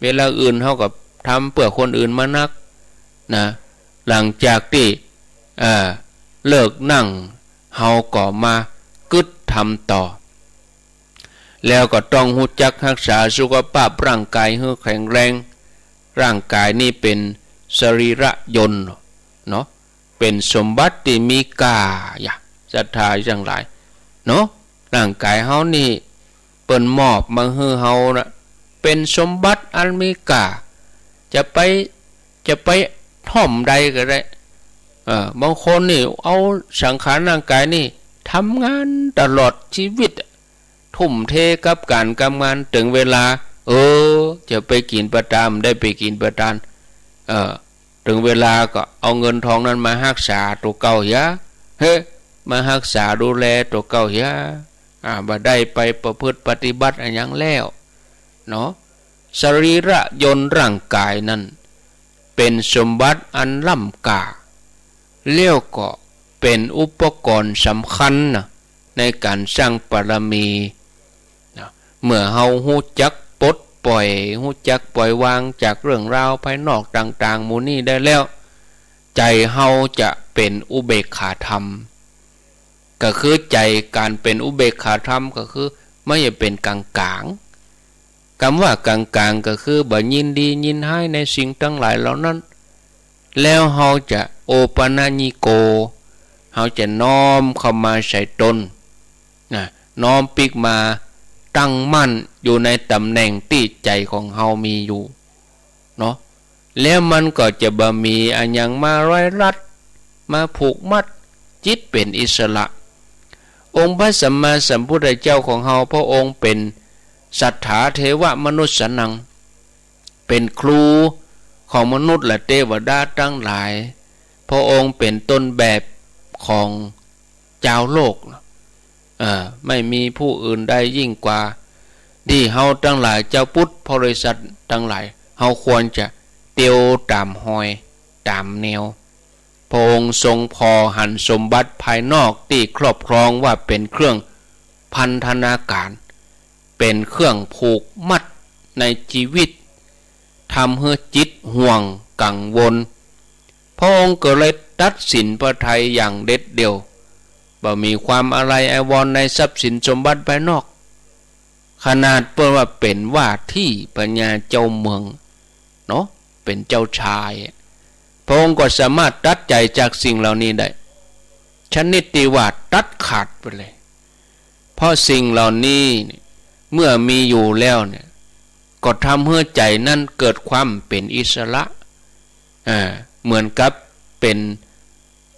เวลาอื่นเฮาก็ทำเปื้อคนอื่นมานักนะ หลังจากตี้ เอ่อ เลิกนั่ง เฮาก็มากึ๊ดทำต่อ แล้วก็ต้องฮู้จักฮักษาสุขภาพร่างก๋ายหื้อแข็งแรง ร่างก๋ายนี่เป๋นสรีระยนต์เนาะ เป๋นสมบัติตี้มีก้า อย่า ศรัทธาตังหลายเนาะ ร่างก๋ายเฮานี่เปิ้นมอบมาหื้อเฮานะ เป๋นสมบัติอันมีก้า จะไป จะไปถ่อมใดก็ได้ เออ บางคนนี่เอาสังขารร่างก๋ายนี่ทำงานตลอดจีวิตอะ ทุ่มเทกับก๋านกับงาน เถิงเวลา เออ จะไปกิ๋นปะตาน ได้ไปกิ๋นปะตาน เออ เถิงเวลาก็เอาเงินทองนั้นมาฮักษาตั๋วเก่าเหีย เฮ้ มาฮักษาดูแลตั๋วเก่าเหีย อ่า บ่ได้ไปประพฤติปฏิบัติอะหยังแล้วเนาะ สรีระยนต์ร่างก๋ายนั้น เป๋นสมบัติอันล้ำก้า แล้วก็เป๋นอุปกรณ์สำคัญนะ ในก๋านสร้างบารมีนะ เมื่อเฮาฮู้จักปลดปล่อย ฮู้จักปล่อยวางจากเรื่องราวภายนอกต่างๆ หมู่นี้ได้แล้ว ใจ๋เฮาจะเป๋นอุเบกขาธรรม ก็คือใจ๋ก๋านเป๋นอุเบกขาธรรมก็คือมันจะเป๋นก๋างๆ กำว่ากางๆ ก็คือบ่ยินดียินฮ้ายในสิ่งตังหลายเหล่านั้น แล้วเฮาจะโอปัญญิโก เฮาจะน้อมเข้ามาใส่ตนนะ น้อมปิ๊กมาตั้งมั่นอยู่ในต๋ำแหน่งตี้ใจ๋ของเฮามีอยู่เนาะ แล้วมันก็จะบ่มีอะหยังมาร้อยรัด มาผูกมัด จิตเป๋นอิสระ องค์พระสัมมาสัมพุทธเจ้าของเฮา พระองค์เป๋นสัทธาเทวมนุสสานัง เป๋นครูของมนุษย์และเตวดาตังหลาย พระองค์เป๋นต้นแบบของจาวโลก เอ่อ ไม่มีผู้อื่นใดยิ่งกว่า ตี้เฮาตังหลาย จาวพุทธบริษัทตังหลาย เฮาควรจะเตียวต๋ามฮอย ต๋ามแนว พระองค์ทรงผ่อหันสมบัติภายนอกตี้ครอบครองว่าเป๋นเครื่องพันธนาการ เป๋นเครื่องผูกมัดในจีวิต ทำหื้อจิตห่วงกังวล พระองค์ก็เลยตัดสินพระทัยอย่างเด็ดเดี่ยว บ่มีความอาลัยอาวรณ์ในทรัพย์สินสมบัติภายนอก ขนาดเปิ้นว่าเป๋นว่าตี้พญาเจ้าเมืองเนาะ เป๋นเจ้าชาย พระองค์ก็สามารถตัดใจ๋จากสิ่งเหล่านี้ได้ ชนิดตี้ว่าตัดขาดไปเลย เพราะสิ่งเหล่านี้เนี่ย เมื่อมีอยู่แล้วเนี่ย ก็ทำหื้อใจ๋นั้นเกิดความเป๋นอิสระ อ่า เหมือนกับเป๋น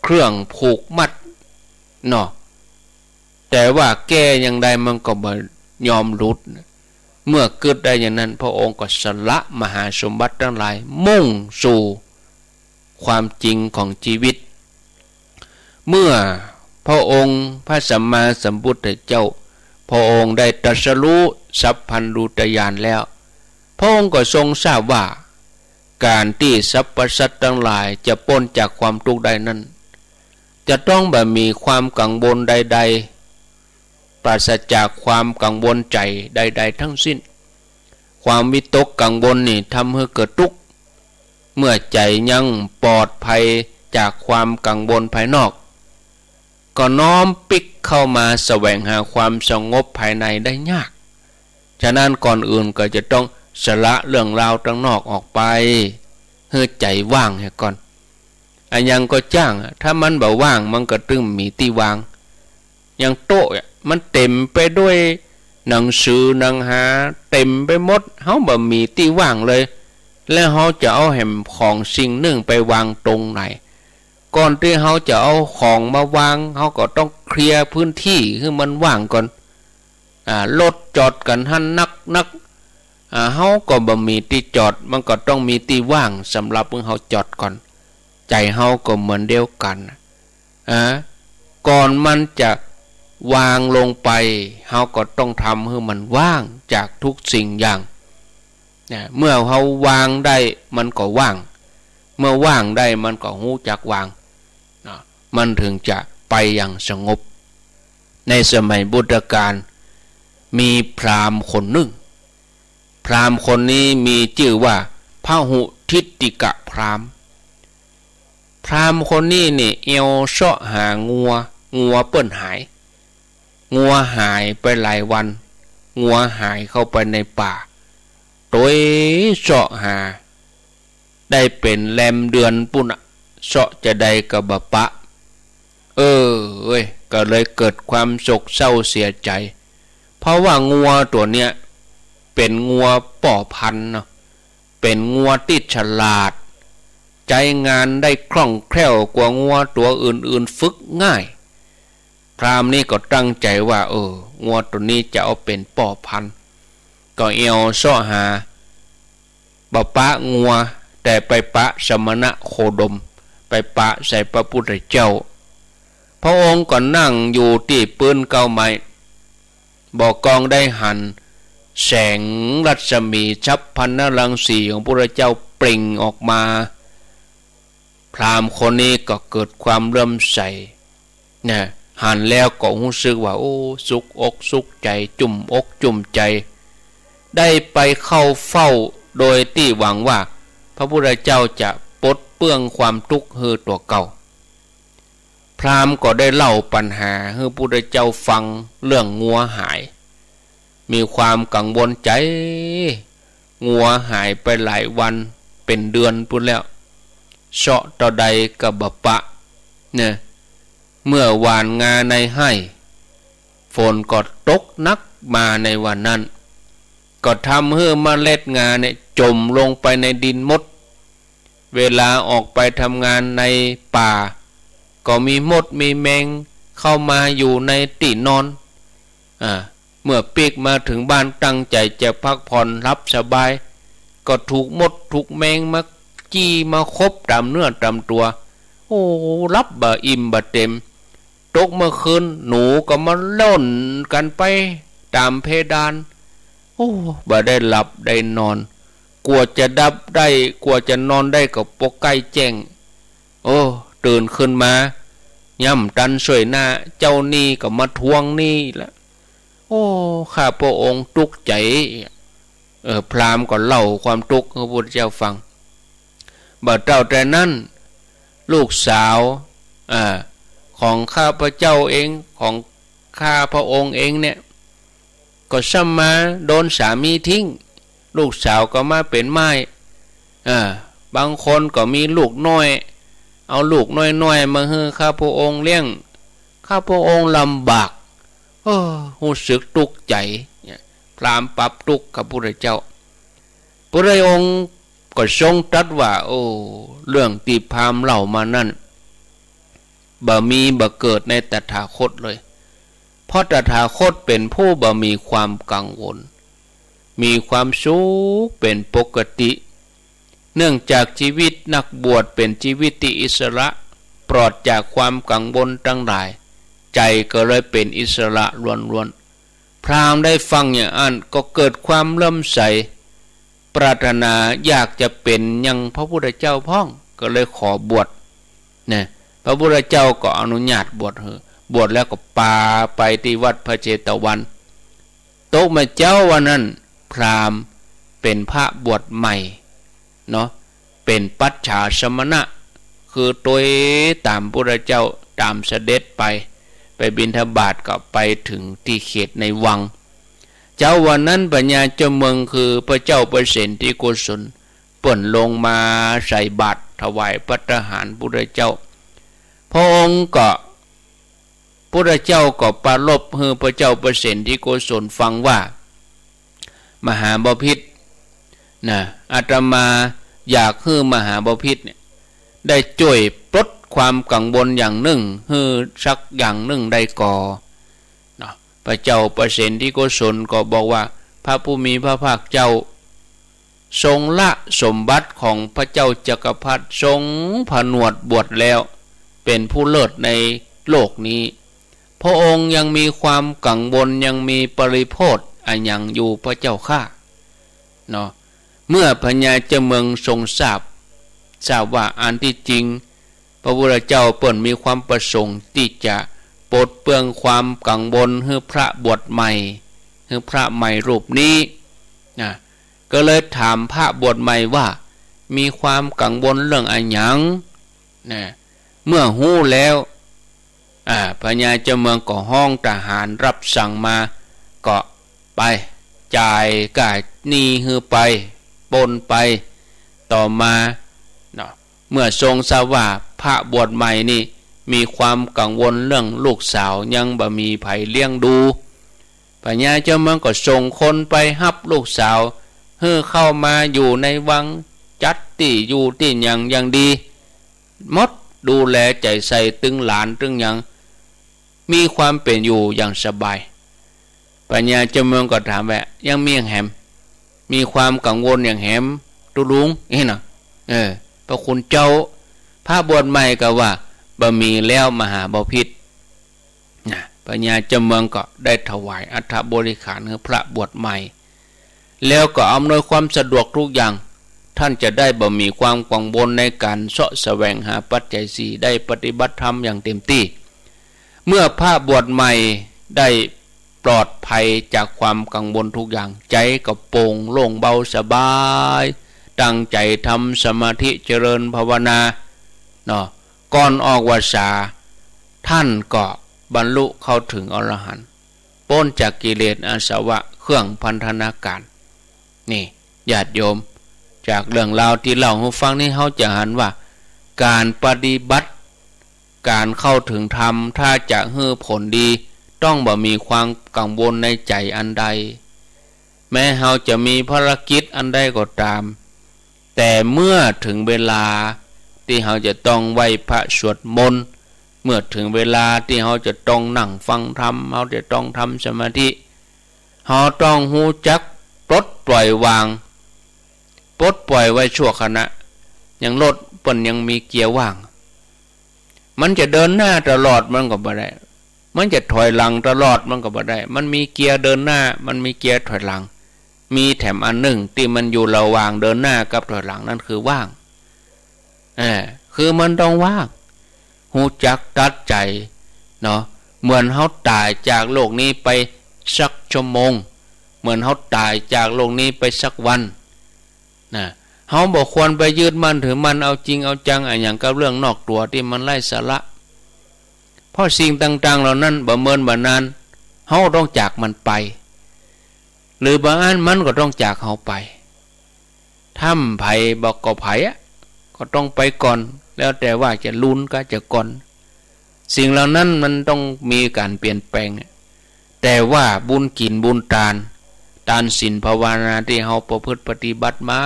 เครื่องผูกมัดเนาะ แต่ว่าแก้อย่างใดมันก็บ่ยอมหลุด เมื่อกึ๊ดได้อย่างนั้น พระองค์ก็สละมหาสมบัติตังหลาย มุ่งสู่ความจริงของจีวิต เมื่อพระองค์พระสัมมาสัมพุทธเจ้า พระองค์ได้ตรัสรู้สัพพัญญูตญาณแล้ว พระองค์ก็ทรงทราบว่า ก๋านตี้สรรพสัตว์ตังหลายจะป๊นจากความตุ๊กข์ได้นั้น จะต้องบ่มีความกังวลใดๆ ปราศจากความกังวลใจ๋ใดๆ ทั้งสิ้น ความวิตกกังวลนี่ทำหื้อเกิดตุ๊กข์ เมื่อใจ๋ยังปลอดภัยจากความกังวลภายนอก ก็น้อมปิ๊กเข้ามาแสวงหาความสงบภายในได้ยาก ฉะนั้นก่อนอื่นก็จะต้องสละเรื่องราวตังนอกออกไป หื้อใจ๋ว่างเหียก่อน อะหยังก็จ้างอะ ถ้ามันบ่ว่างมันก็ตึงมีตี้วาง อย่างโต๊ะอะ มันเต๋มไปด้วยหนังสือหนังหา เต๋มไปหมด เฮาบ่มีตี้ว่างเลย แล้วเฮาจะเอาแหมของสิ่งนึ่งไปวางตรงไหน ก่อนตี้เฮาจะเอาของมาวาง เฮาก็ต้องเคลียร์พื้นตี้หื้อมันว่างก่อน อ่า รถจอดกั๋นหั้นนักนัก อ่า เฮาก็บ่มีตี้จอด มันก็ต้องมีตี้ว่างสำหรับหื้อเฮาจอดก่อน ใจ๋เฮาก็เหมือนเดียวกั๋น อ่า ก่อนมันจะวางลงไป เฮาก็ต้องทำหื้อมันว่างจากทุกสิ่งอย่าง นะ เมื่อเฮาวางได้มันก็ว่าง เมื่อว่างได้มันก็ฮู้จักวาง นะ มันถึงจะไปอย่างสงบ ในสมัยพุทธกาล มีพราหมณ์คนนึ่ง พราหมณ์คนนี้มีจื้อว่าพหุทิฏฐิกะพราหมณ์ พราหมณ์คนนี้นี่แอ่วเซาะหางัว งัวเปิ้นหาย งัวหายไปหลายวัน งัวหายเข้าไปในป่า ตวยเซาะหา ได้เป๋นแรมเดือนปู้นน่ะ เซาะจาใดก็บ่ปะ เออ เว้ย ก็เลยเกิดความโศกเศร้าเสียใจ๋ เพราะว่างัวตั๋วเนี้ย เป๋นงัวป้อพันธุ์เนาะ เป๋นงัวตี้ฉลาด ใจ๊งานได้คล่องแคล่วกว่างัวตั๋วอื่นๆ ฝึกง่าย พราหมณ์นี้ก็ตั้งใจ๋ว่า เออ งัวตั๋วนี้จะเอาเป๋นป้อพันธุ์ ก็แอ่วเซาะหา บ่ปะงัว แต่ไปปะสมณโคดม ไปปะใส่พระพุทธเจ้า พระองค์ก็นั่งอยู่ตี้ปื๊นเก๊าไม้ บ่ากองได้หันแสงรัศมีฉัพพรรณรังสีของพระพุทธเจ้าเปล่งออกมา พราหมณ์คนนี้ก็เกิดความเลื่อมใส นะ หันแล้วก็ฮู้สึกว่า โอ้ สุขอกสุขใจ๋ จุ่มอกจุ่มใจ๋ ได้ไปเข้าเฝ้าโดยตี้หวังว่าพระพุทธเจ้าจะปลดเปลื้องความตุ๊กข์หื้อตั๋วเก่า พราหมณ์ก็ได้เล่าปัญหาหื้อพุทธเจ้าฟังเรื่องงัวหาย มีความกังวลใจ๋ งัวหายไปหลายวันเป๋นเดือนปู้นแล้ว เซาะเต้าใดก็บ่ปะ เนี่ย เมื่อหว่านงาในไฮ่ ฝนก็ตกหนักมาในวันนั้น ก็ทำหื้อเมล็ดงาเนี่ยจ๋มลงไปในดินหมด เวลาออกไปทำงานในป่า ก็มีมดมีแมงเข้ามาอยู่ในตี้นอน อ่า เมื่อปิ๊กมาเถิงบ้านตั้งใจ๋จะพักผ่อนหลับสบาย ก็ถูกมดถูกแมงมาจี้มาขบต๋ามเนื้อต๋ามตั๋ว โอ้ หลับบ่อิ่มบ่เต็ม ตกเมื่อคืน หนูก็มาล่นกั๋นไปต๋ามเพดาน โอ้ บ่ได้หลับได้นอน กว่าจะหลับได้ กว่าจะนอนได้ก็ปอใก้แจ้ง โอ้ ตื่นขึ้นมา ย่ำตันซ่วยหน้า เจ้าหนี้ก็มาทวงหนี้ละ โอ้ ข้าพระองค์ตุ๊กใจ๋ เออ พราหมณ์ก็เล่าความตุ๊กข์หื้อพระพุทธเจ้าฟัง บ่าเต้าแต่นั้น ลูกสาว อ่า ของข้าพเจ้าเอง ของข้าพระองค์เองเนี่ย ก็ซ้ำมาโดนสามีทิ้ง ลูกสาวก็มาเป๋นม่าย อ่า บางคนก็มีลูกน้อย เอาลูกน้อยๆ มาหื้อข้าพระองค์เลี้ยง ข้าพระองค์ลำบาก เออ ฮู้สึกตุ๊กใจ๋ เนี่ย พราหมณ์ปรับตุ๊กข์กับพุทธเจ้า พระองค์ก็ทรงตรัสว่า โอ้ เรื่องตี้พราหมณ์เล่ามานั้น บ่มีบ่เกิดในตถาคตเลย เพราะตถาคตเป๋นผู้บ่มีความกังวล มีความสุขเป๋นปกติ เนื่องจากชีวิตนักบวชเป๋นชีวิตตี้อิสระ ปลอดจากความกังวลตังหลาย ใจ๋ก็เลยเป๋นอิสระล้วนๆ พราหมณ์ได้ฟังอย่างอั้นก็เกิดความเลื่อมใส ปรารถนาอยากจะเป๋นอย่างพระพุทธเจ้าพ่อง ก็เลยขอบวช นะ พระพุทธเจ้าก็อนุญาตบวชหื้อ บวชแล้วก็ปาไปตี้วัดพระเจตวัน ตกมาเจ๊าวันนั้น พราหมณ์เป๋นพระบวชใหม่ เนาะ เป๋นปัจฉาสมณะ คือตวยต๋ามพุทธเจ้า ต๋ามเสด็จไป ไปบิณฑบาตก็ไปเถิงตี้เขตในวัง เจ๊าวันนั้นพญาเจ้าเมืองคือพระเจ้าประเสนทิโกศล เปิ้นลงมาใส่บาตรถวายภัตตาหารพุทธเจ้า พระองค์ก็ พุทธเจ้าก็ปรารภหื้อพระเจ้าประเสนทิโกศลฟังว่า มหาบพิตร นะ อาตมาอยากหื้อมหาบพิตรเนี่ย ได้จ้วยปลดความกังวลอย่างนึ่งหื้อสักอย่างนึ่งได้ก่อ เนาะ พระเจ้าประเสนทิโกศลก็บอกว่า พระผู้มีพระภาคเจ้า ทรงละสมบัติของพระเจ้าจักรพรรดิ ทรงผนวดบวชแล้ว เป๋นผู้เลิศในโลกนี้ พระองค์ยังมีความกังวล ยังมีปริโภธอะหยังอยู่พระเจ้าข้า เนาะ เมื่อพญาเจ้าเมืองทรงทราบ ทราบว่าอันที่จริง พระพุทธเจ้าเปิ้นมีความประสงค์ตี้จะปลดเปลื้องความกังวลหื้อพระบวชใหม่ หื้อพระใหม่รูปนี้ นะ ก็เลยถามพระบวชใหม่ว่า มีความกังวลเรื่องอะหยัง นะ เมื่อฮู้แล้ว อ่า พญาเจ้าเมืองก็ฮ้องทหารรับสั่งมา ก็ไปจ่ายก้าหนี้หื้อไป ปล้นไป ต่อมา เนาะ เมื่อทรงทราบว่าพระบวชใหม่นี่มีความกังวลเรื่องลูกสาว ยังบ่มีใผเลี้ยงดู พญาเจ้าเมืองก็ส่งคนไปฮับลูกสาว หื้อเข้ามาอยู่ในวัง จัดตี้อยู่ตี้หยังอย่างดีหมด ดูแลใจ๋ใส่ตึงหลานตึงหยัง มีความเป๋นอยู่อย่างสบาย พญาเจ้าเมืองก็ถามว่า ยังมีอย่างแหม มีความกังวลอย่างแหม ตุ๊ลุง เอ้ยเนาะ เออ พระคุณเจ้า พระบวชใหม่ก็ว่า บ่มีแล้วมหาบพิตร นะ พญาเจ้าเมืองก็ได้ถวายอัฐบริขารหื้อพระบวชใหม่ แล้วก็อำนวยความสะดวกทุกอย่าง ท่านจะได้บ่มีความกังวลในการเซาะแสวงหาปัจจัยสี่ ได้ปฏิบัติธรรมอย่างเต็มตี้ เมื่อพระบวชใหม่ได้ปลอดภัยจากความกังวลทุกอย่าง ใจ๋ก็โป่งโล่งเบาสบาย ตั้งใจ๋ทำสมาธิเจริญภาวนา เนาะ ก่อนออกพรรษา ท่านก็บรรลุเข้าเถิงอรหันต์ ป๊นจากกิเลสอาสวะเครื่องพันธนาการ นี่ ญาติโยม จากเรื่องราวตี้เล่าหื้อฟังนี้ เฮาจะหันว่า ก๋านปฏิบัติ ก๋านเข้าเถิงธรรม ถ้าจะหื้อผลดี ต้องบ่มีความกังวลในใจ๋อันใด แม้เฮาจะมีภารกิจอันใดก็ต๋าม แต่เมื่อเถิงเวลาตี้เฮาจะต้องไหว้พระสวดมนต์ เมื่อเถิงเวลาตี้เฮาจะต้องนั่งฟังธรรม เฮาจะต้องทำสมาธิ เฮาต้องฮู้จักปลดปล่อยวาง ปลดปล่อยไว้ชั่วขณะ อย่างรถเปิ้นยังมีเกียร์ว่าง มันจะเดินหน้าตลอดมันก็บ่ได้ มันจะถอยหลังตลอดมันก็บ่ได้ มันมีเกียร์เดินหน้า มันมีเกียร์ถอยหลัง มีแถมอันนึ่งตี้มันอยู่ระหว่างเดินหน้ากับถอยหลัง นั้นคือว่าง เออ คือมันต้องว่าง ฮู้จักตัดใจ๋เนาะ เหมือนเฮาต๋ายจากโลกนี้ไปสักชั่วโมง เหมือนเฮาต๋ายจากโลกนี้ไปสักวันนะ เฮาบ่ควรไปยึดมั่นถือมั่นเอาจริงเอาจังอะหยังกับเรื่องนอกตั๋วตี้มันไร้สาระ เพราะสิ่งต่างๆ เหล่านั้นบ่เมินบ่นาน เฮาต้องจากมันไป หรือบางอันมันก็ต้องจากเฮาไป ถ้ำใผบ่ก็ใผอะ ก็ต้องไปก่อน แล้วแต่ว่าจะลุนกาจะก่อน สิ่งเหล่านั้นมันต้องมีก๋านเปลี่ยนแปลง แต่ว่าบุญกิ๋นบุญตาน ตานศีลภาวนาตี้เฮาประพฤติปฏิบัติมา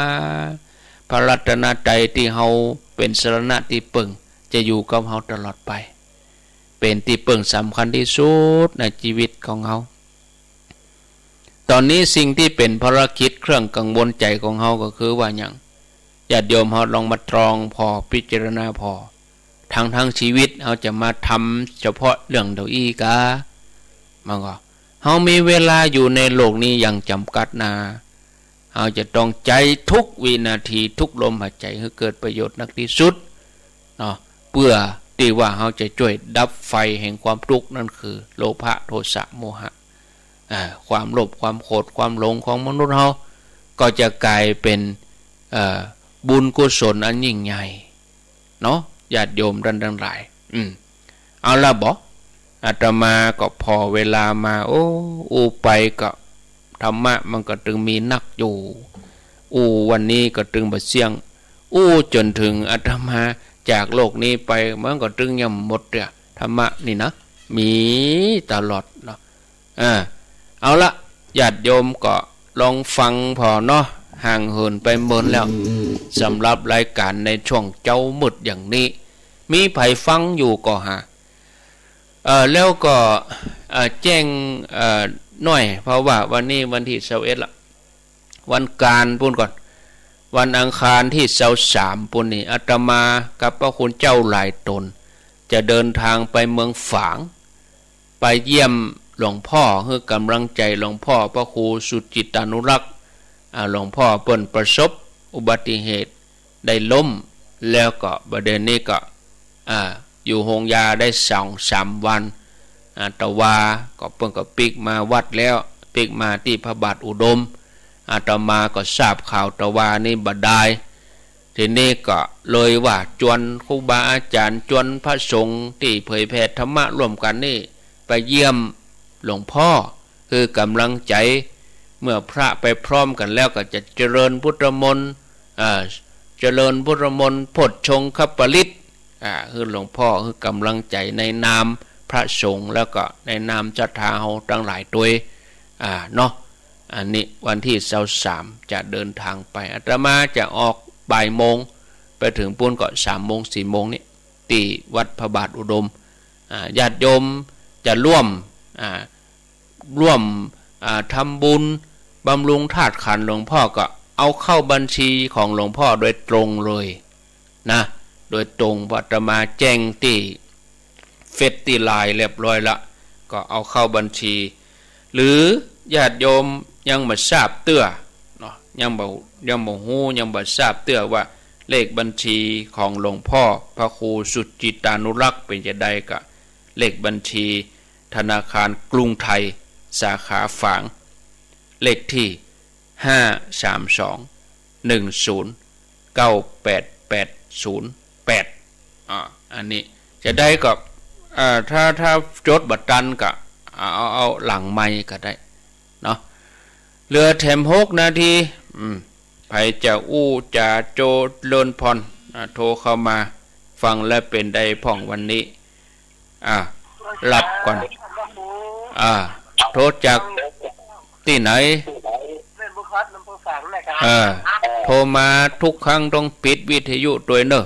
พระรัตนตรัยตี้เฮาเป๋นสรณะตี้เปิ้ง จะอยู่กับเฮาตลอดไป เป๋นตี้เปิ้งสำคัญตี้สุดในจีวิตของเฮา ต๋อนนี้สิ่งตี้เป๋นภารกิจเครื่องกังวลใจ๋ของเฮาก็คือว่าหยัง ญาติโยมเฮาลองมาตรองผ่อ พิจารณาผ่อ ทั้งๆ จีวิตเฮาจะมาทำเฉพาะเรื่องเดียวอี้กา มันก็ เฮามีเวลาอยู่ในโลกนี้อย่างจ๋ำกัดนา เฮาจะต้องใจ๊ทุกวินาทีทุกลมหายใจ๋หื้อเกิดประโยชน์นักตี้สุดเนาะ เปื้อตี้ว่าเฮาจะจ้วยดับไฟแห่งความตุ๊กข์ นั่นคือโลภะ โทสะ โมหะ อ่า ความโลภ ความโขด ความหลงของมนุษย์เฮา ก็จะก๋ายเป๋น เอ่อ บุญกุศลอันยิ่งใหญ่เนาะ ญาติโยมต้านตังหลาย อืม เอาละบ่ อาตมาก็ผ่อเวลามา โอ้ อู้ไปก็ธรรมะมันก็ตึงมีนักอยู่ อู้วันนี้ก็ตึงบ่เสี้ยง อู้จ๋นเถิงอาตมาจากโลกนี้ไป มันก็ตึงยังบ่หมดเตื้อ ธรรมะนี่นะ มีตลอดเนาะ อ่า เอาละ ญาติโยมก็ลองฟังผ่อเนาะ ห่างเหินไปเมินแล้ว สำหรับรายก๋านในช่วงเจ๊ามืดอย่างนี้ มีใผฟังอยู่ก่อหา เอ่อ แล้วก็ เอ่อ แจ้ง เอ่อ หน้อย เพราะว่าวันนี้วันตี้ซาวเอ็ดละ วันก๋านปู้นก่อน วันอังคารตี้ซาวสามปู้นนี่ อาตมากับพระคุณเจ้าหลายต๋น จะเดินทางไปเมืองฝาง ไปเยี่ยมหลวงพ่อ หื้อก๋ำลังใจ๋หลวงพ่อพระครูสุจิตตานุรักษ์ อ่า หลวงพ่อเปิ้นประสบอุบัติเหตุ ได้ล้ม แล้วก็บ่าเดี่ยวนี้ก็ อ่า อยู่โฮงยาได้สองสามวัน อ่า ตะวาก็เปิ้นก็ปิ๊กมาวัดแล้ว ปิ๊กมาตี้พระบาทอุดม อาตมาก็ทราบข่าวตะวานี้บ่ดาย ทีนี้ก็เลยว่าจวนครูบาอาจ๋ารย์ จวนพระสงฆ์ตี้เผยแผ่ธรรมะร่วมกั๋นนี่ ไปเยี่ยมหลวงพ่อ หื้อก๋ำลังใจ๋ เมื่อพระไปพร้อมกั๋นแล้วก็จะเจริญพุทธมนต์ อ่า เจริญพุทธมนต์ โพชฌงคปริตร อ่า หื้อหลวงพ่อ หื้อก๋ำลังใจ๋ในนามพระสงฆ์ แล้วก็ในนามศรัทธาเฮาตังหลายตวย อ่า เนาะ อันนี้วันตี้ซาวสามจะเดินทางไป อาตมาจะออกบ่ายโมง ไปเถิงปู้นก็สามโมงสี่โมงนี้ ตี้วัดพระบาทอุดม อ่า ญาติโยมจะร่วม อ่า ร่วม อ่า ทำบุญบำรุงธาตุขันธ์หลวงพ่อ ก็เอาเข้าบัญชีของหลวงพ่อโดยตรงเลยนะ โดยตรง อาตมาแจ้งตี้เฟซตี้ไลน์เรียบร้อยละ ก็เอาเข้าบัญชี หรือญาติโยมยังบ่ทราบเตื้อเนาะ ยังบ่ ยังบ่ฮู้ ยังบ่ทราบเตื้อว่าเลขบัญชีของหลวงพ่อพระครูสุจิตตานุรักษ์เป๋นจาใด ก็เลขบัญชีธนาคารกรุงไทยสาขาฝาง เลขตี้ ห้าสามสอง หนึ่งศูนย์ เก้าแปดแปดศูนย์แปด อ่า อันนี้จะได้ก็ อ่า ถ้า ถ้าจดบ่ตันก็ เอา เอา เอาหลังไมค์ก็ได้เนาะ เหลือแถมหกนาที อืม ใผจะอู้จ๋า เจริญพร อ่า โทรเข้ามา ฟังแล้วเป๋นใดพ่องวันนี้ อ่า รับก่อน อ่า โทรจากตี้ไหน เออ โทรมาทุกครั้งต้องปิดวิทยุตวยเน่อ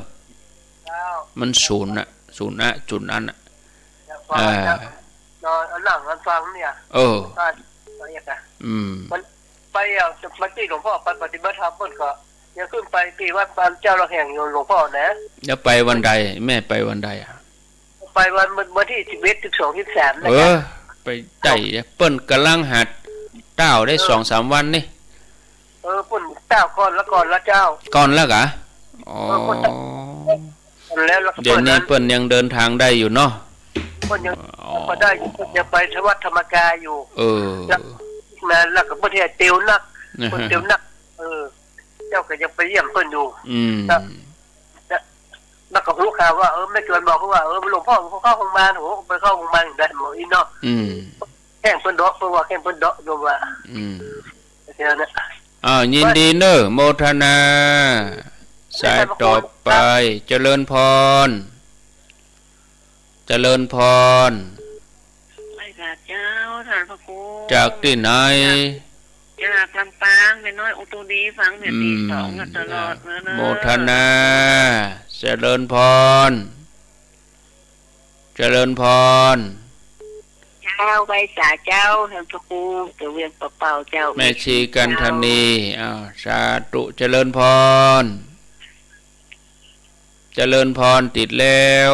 มันสูญอะ สูญอะ สูญอันอะ อ่า เออ อืม ไปอ่ะ มาตี้หลวงพ่อไปปฏิบัติธรรมเปิ้นก็ ยังขึ้นไปตี้วัดบ้านเจ้าละแห่งอยู่หลวงพ่อนะ แล้วไปวันใด แม่ไปวันใดอะ ไปวัน วันตี้สิบเอ็ด สิบสอง สิบสามนะ เออ ไปได้ เปิ้นก่ำลังหัดเต๊าได้สองสามวันนี่ เออ เปิ้นเต๊าก่อนละ ก่อนละเจ้า ก่อนละกา อ๋อ เออ เปิ้น แล้ว แล้วก็ เดี๋ยวนี้เปิ้นยังเดินทางได้อยู่เนาะ เปิ้นยัง อ๋อ ก็ได้อยู่ เปิ้นยังไปวัดธรรมกายอยู่ เออ แล้ว นะ แล้วก็เปิ้นเตียวนัก เปิ้นเตียวนัก เออ เจ้าก็ยังไปเยี่ยมเปิ้นอยู่ อืม แล้ว แล้ว แล้วก็ฮู้ข่าวว่า เออ แม่จวนบอกว่า เออ หลวงพ่อเข้าโรงพยาบาล โห ไปเข้าโรงพยาบาลได้หมออินเนาะ อืม แข้งเปิ้นเดาะ เปิ้นว่าแข้งเปิ้นเดาะ โยมว่า อืม เดี๋ยวนะ อ้าว ยินดีเนอะ โมทนา สายต่อไป เจริญพร เจริญพร ไหว้สาเจ้า ท่านพระครู จากตี้ไหน จาก จากลำปาง แม่น้อยอุตุดี ฟังเนี่ย อืม ตีสองอะ ตลอดเลยนะ โมทนา เจริญพร เจริญพร เจ้า ไหว้สาเจ้า ท่านพระครู จากเวียงป่าเป้าเจ้า แม่ชีกันธนี อ้าว สาธุ เจริญพร เจริญพร ติดแล้ว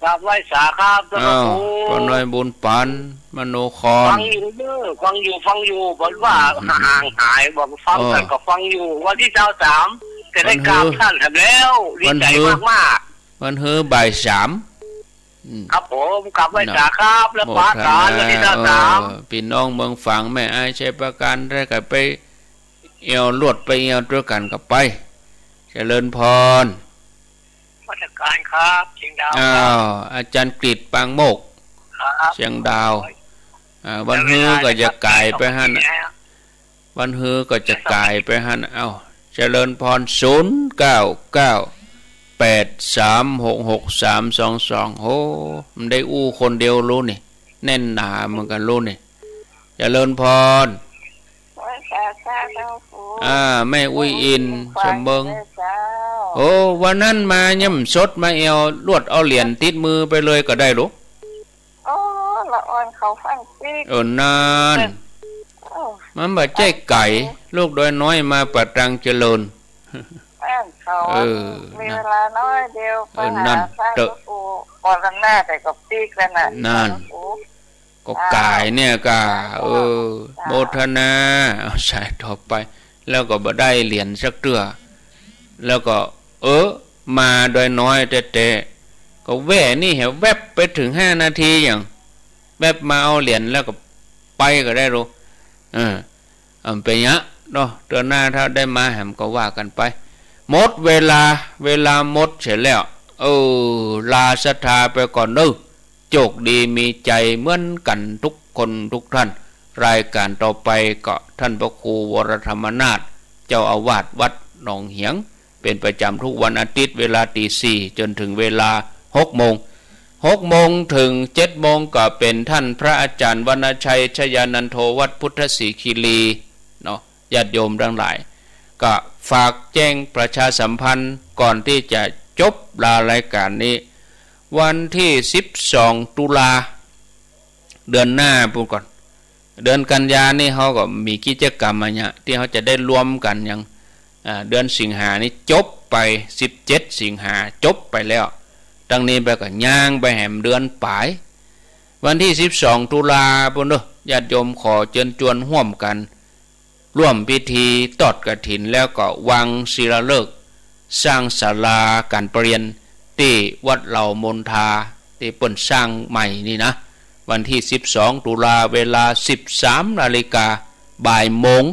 กราบไหว้สาครับ ท่านพระครู อ้าว ป้าน้อยบุญปัน มโนคร ฟังอยู่เด้อ ฟังอยู่ ฟังอยู่ บอกว่า อืม ห่างหาย บอกฟัง อ๋อ แต่ก็ฟังอยู่ วันที่ซาวสาม จะได้กราบท่านแหมแล้ว วันฮือ ดีใจมากๆ วันฮือบ่ายสาม อืม ครับผม กราบไหว้สาครับ เนาะ แล้วปะสาน โมทนา วันที่ซาวสาม เออ ปี้น้องเมืองฝาง แม่อาย ชัยปราการ ได้ก็ไปเอี่ยวลวด ไปเอี่ยวตวยกั๋นก็ไป เจริญพร นมัสการครับ เชียงดาวครับ อ้าว อาจารย์กฤษ ปางโมกข์ ครับ เชียงดาว อ่า วันฮือก็จะก๋ายไปหั้น วันฮือก็จะก๋ายไปหั้น เอ้า เจริญพร ศูนย์เก้าเก้า แปดสามหกหกสามสองสอง โห มันได้อู้คนเดียวลูกนี่ แน่นหนาเหมือนกั๋นลูกนี่ เจริญพร ไหว้สาเจ้า อ่า แม่อุ้ยอิน ชมเมิง เจ้า โอ้ วันนั้นมาย่ำสด มาเอี่ยวลวด เอาเหรียญติดมือไปเลยก็ได้ลูก โอ้ ละอ่อนเขาฟังปิ๊ก เออ นั่น เออ มันบ่ใจ้ไก๋ ลูกดอยน้อยมาปะตังเจริญ นั่นเขา เออ มีเวลาน้อยเดียว เออ ไปหา นั่น สร้าง เต๊อะ หลวงปู่ ก่อนข้างหน้าแต่ก็ปิ๊กแล้วน่ะ นั่น โอ้ ก็ก๋ายเนี่ยก่า เออ โมทนา เอาสายต่อไป แล้วก็บ่ได้เหรียญสักเตื้อ แล้วก็ เออ มาดอยน้อยแต๊ๆ ก็แว่นี่แหวะ แว็บไปเถิงห้านาทีอย่าง แว็บมาเอาเหรียญแล้วก็ไปก็ได้ลูก เออ อ่า เป๋นเยียะเนาะ เตื้อหน้าถ้าได้มาแหมก็ว่ากั๋นไป หมดเวลา เวลาหมดเสียแล้ว เออ ลาศรัทธาไปก่อนเนาะ โจคดีมีชัยเหมือนกั๋นทุกคนทุกท่าน รายการต่อไปก็ท่านพระครูวรธรรมนาถ เจ้าอาวาสวัดหนองเหียง เป๋นประจ๋ำทุกวันอาทิตย์เวลาตีสี่จ๋นเถิงเวลาหกโมง หกโมงเถิงเจ็ดโมงก็เป๋นท่านพระอาจ๋ารย์วรรณชัย ชยานันโท วัดพุทธศรีคีรี เนาะ ญาติโยมตังหลาย ก็ฝากแจ้งประชาสัมพันธ์ก่อนตี้จะจบลารายการนี้ วันตี้สิบสองตุลา เดือนหน้าปู้นก่อน เดือนกันยานี่เฮาก็มีกิจกรรมอะเยียะตี้เฮาจะได้รวมกั๋นอย่าง อ่า เดือนสิงหานี่จบไป สิบเจ็ดสิงหาจบไปแล้ว ตังนี้ไปก็ย่างไปแหมเดือนป๋าย วันตี้สิบสองตุลาปู้นเนาะ ญาติโยมขอเจิญจวนฮ่วมกั๋น ร่วมพิธีตอดกฐินแล้วก็วางศิลาฤกษ์สร้างศาลาก๋านประเรียนตี้วัดเหล่ามนทาตี้เปิ้นสร้างใหม่นี่นะ วันตี้สิบสองตุลาเวลาสิบสามนาฬิกาบ่ายโมง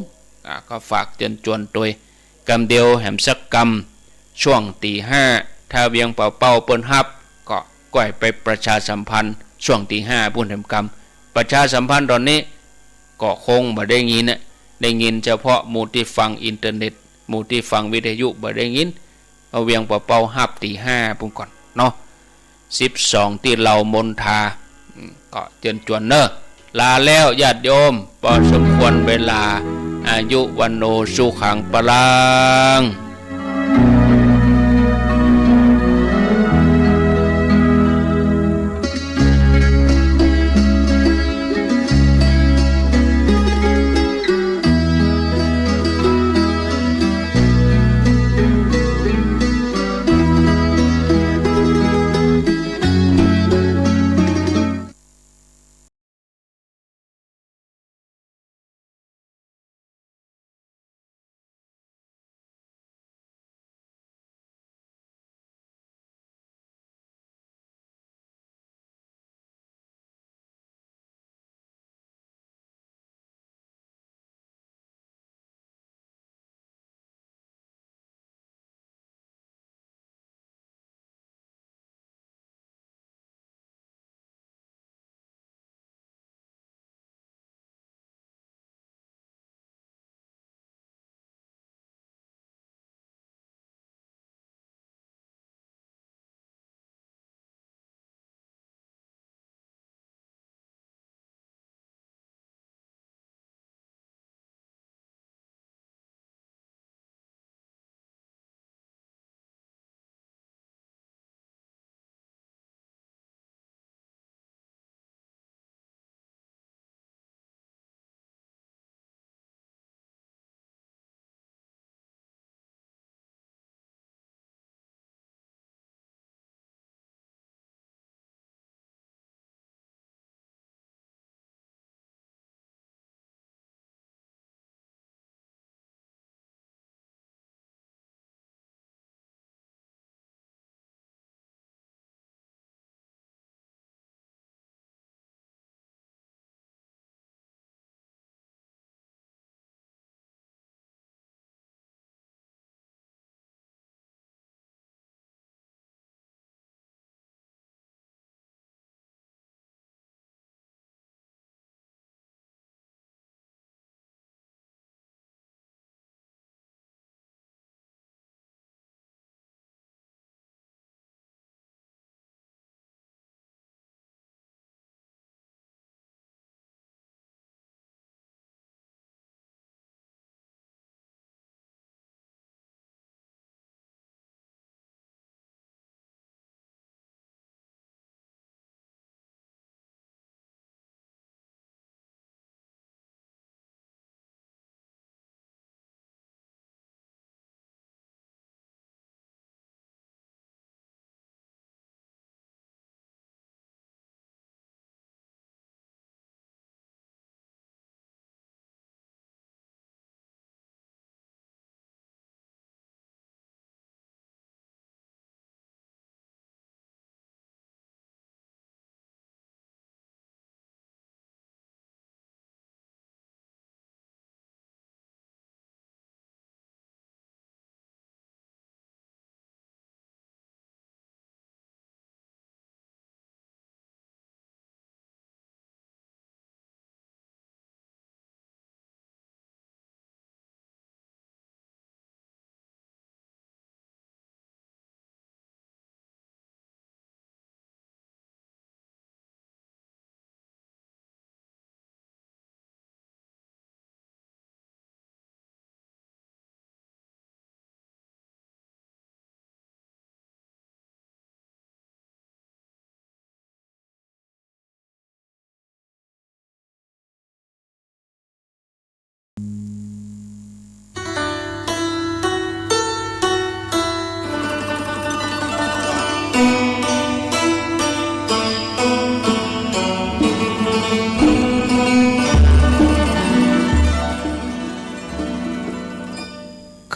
อ่า ก็ฝากเจิญจวนตวย กำเดียวแหมสักกำ ช่วงตีห้า ถ้าเวียงป่าเป้าเปิ้นฮับ ก็ก้อยไปประชาสัมพันธ์ช่วงตีห้าปู้นแหมกำ ประชาสัมพันธ์ต๋อนนี้ก็คงบ่ได้ยินน่ะ ได้ยินเฉพาะหมู่ตี้ฟังอินเทอร์เน็ต หมู่ตี้ฟังวิทยุบ่ได้ยิน เอาเวียงป่าเป้าฮับตีห้าปู้นก่อนเนาะ สิบสองตี้เหล่ามนทา อืม ก็เจิญจวนเนาะ ลาแล้วญาติโยม ปอสมควรเวลา อายุวัณโณสุขังพลัง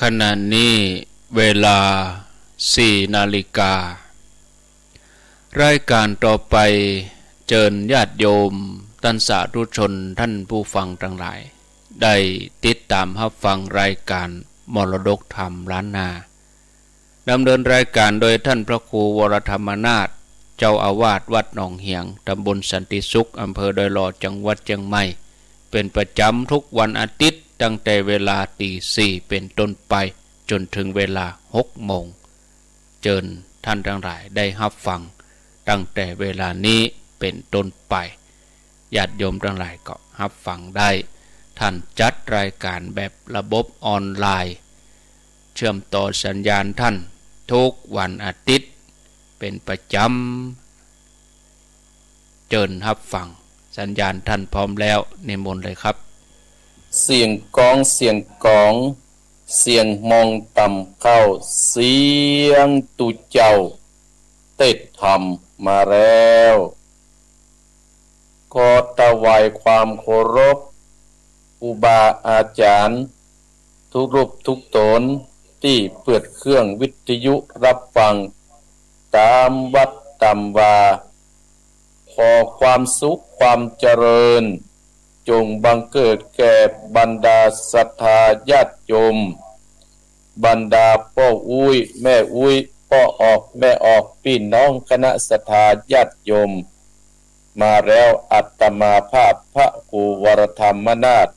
ขณะนี้เวลาสี่นาฬิกา รายการต่อไปเจิญญาติโยมต้านสาธุชนต้านผู้ฟังตังหลาย ได้ติดต๋ามฮับฟังรายการมรดกธรรมล้านนา ดำเนินรายการโดยต้านพระครูวรธรรมนาถ เจ้าอาวาสวัดหนองเหียง ตำบลสันติสุข อำเภอดอยหล่อ จังหวัดเจียงใหม่ เป๋นประจ๋ำทุกวันอาทิตย์ ตั้งแต่เวลาตีสี่เป๋นต้นไป จ๋นเถิงเวลาหกโมง เจิญต้านตังหลายได้ฮับฟังตั้งแต่เวลานี้เป๋นต้นไป ญาติโยมตังหลายก็ฮับฟังได้ ต้านจัดรายการแบบระบบออนไลน์ เชื่อมต่อสัญญาณต้านทุกวันอาทิตย์เป๋นประจ๋ำ เจิญฮับฟัง สัญญาณต้านพร้อมแล้ว นิมนต์เลยครับ เสียงก๋อง เสียงก๋อง เสียงมองต่ำเข้า เสียงตุ๊เจ้าเตศน์ธรรมมาแล้ว ขอถวายความเคารพครูบาอาจ๋ารย์ทุกรูปทุกต๋นตี้เปิดเครื่องวิทยุฮับฟังต๋ามวัดต๋ามวา ขอความสุขความเจริญ จงบังเกิดแก่บรรดาศรัทธาญาติโยม บรรดาป้ออุ๊ยแม่อุ๊ย ป้อออกแม่ออก ปี้น้องคณะศรัทธาญาติโยม มาแล้ว อาตมาภาพพระครูวรธรรมนาถ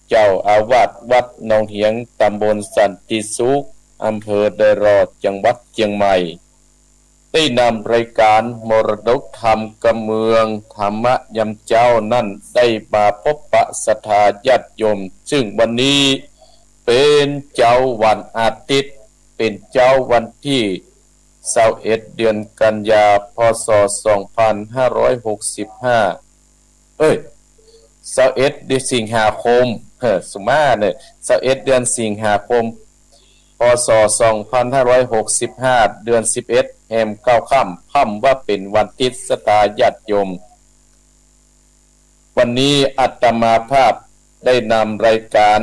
เจ้าอาวาสวัดหนองเหียง ตำบลสันติสุข อำเภอดอยหล่อ จังหวัดเจียงใหม่ ได้นำรายการมรดกธรรมกำเมืองธรรมะยามเจ๊านั้น ได้มาพบปะศรัทธาญาติโยม ซึ่งวันนี้เป๋นเจ๊าวันอาทิตย์ เป๋นเจ๊าวันตี้ซาวเอ็ด เดือนกันยา พ.ศ. สองพันห้าร้อยหกสิบห้า เอ้ย ซาวเอ็ด เดือนสิงหาคม เออ สุมาเน่อ ซาวเอ็ด เดือนสิงหาคม พ.ศ. สองพันห้าร้อยหกสิบห้า เดือนสิบเอ็ด แฮมเก้าค่ำ พ่ำว่าเป๋นวันอาทิตย์ ศรัทธาญาติโยม วันนี้อาตมาภาพได้นำรายการ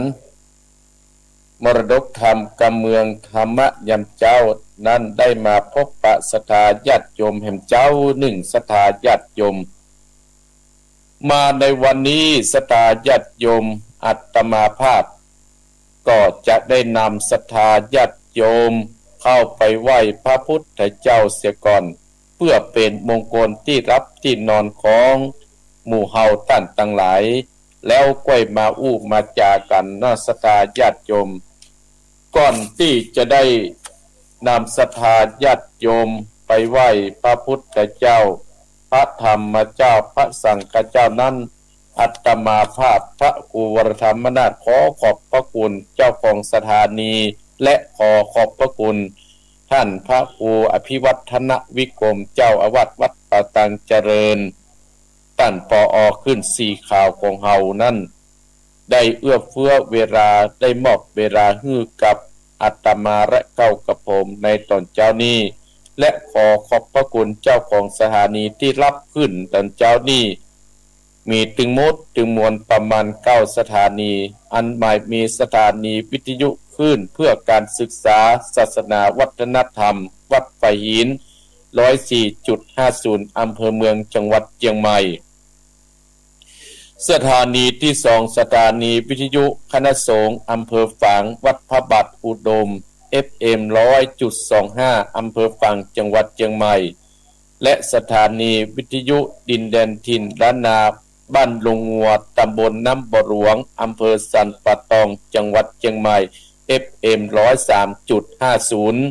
มรดกธรรมกำเมืองธรรมะยามเจ๊านั้น ได้มาพบปะศรัทธาญาติโยมแหมเจ๊านึ่ง ศรัทธาญาติโยม มาในวันนี้ศรัทธาญาติโยม อาตมาภาพก็จะได้นำศรัทธาญาติโยมเข้าไปไหว้พระพุทธเจ้าเสียก่อน เพื่อเป๋นมงคลตี้หลับตี้นอนของหมู่เฮาต้านตังหลาย แล้วก้อยมาอู้มาจ๋ากั๋นเนาะศรัทธาญาติโยม ก่อนตี้จะได้นำศรัทธาญาติโยมไปไหว้พระพุทธเจ้า พระธรรมเจ้า พระสังฆเจ้านั้น อาตมาภาพพระครูวรธรรมนาถขอขอบพระคุณเจ้าของสถานี และขอขอบพระคุณต้านพระครูอภิวัฒนวิกรม เจ้าอาวาสวัดป่าตังเจริญ ต้าน ผอ. คลื่นสีขาวของเฮานั้น ได้เอื้อเฟื้อเวลา ได้มอบเวลาหื้อกับอาตมาและเก้ากระผมในต๋อนเจ๊านี้ และขอขอบพระคุณเจ้าของสถานีตี้ฮับคลื่นต๋อนเจ๊านี้ มีตึงหมดตึงมวลประมาณเก้าสถานี อันหมายมีสถานีวิทยุคลื่นเพื่อการศึกษาศาสนาวัฒนธรรม วัดฝายหิน ร้อยสี่จุดห้าศูนย์ อำเภอเมือง จังหวัดเจียงใหม่ สถานีตี้สอง สถานีวิทยุคณะสงฆ์อำเภอฝาง วัดพระบาทอุดม เอฟเอ็ม ร้อยจุดสองห้า อำเภอฝาง จังหวัดเจียงใหม่ และสถานีวิทยุดินแดนถิ่นล้านนา บ้านโรงงัว ตำบลน้ำบ่อหลวง อำเภอสันป่าตอง จังหวัดเจียงใหม่ เอฟเอ็ม ร้อยสามจุดห้าศูนย์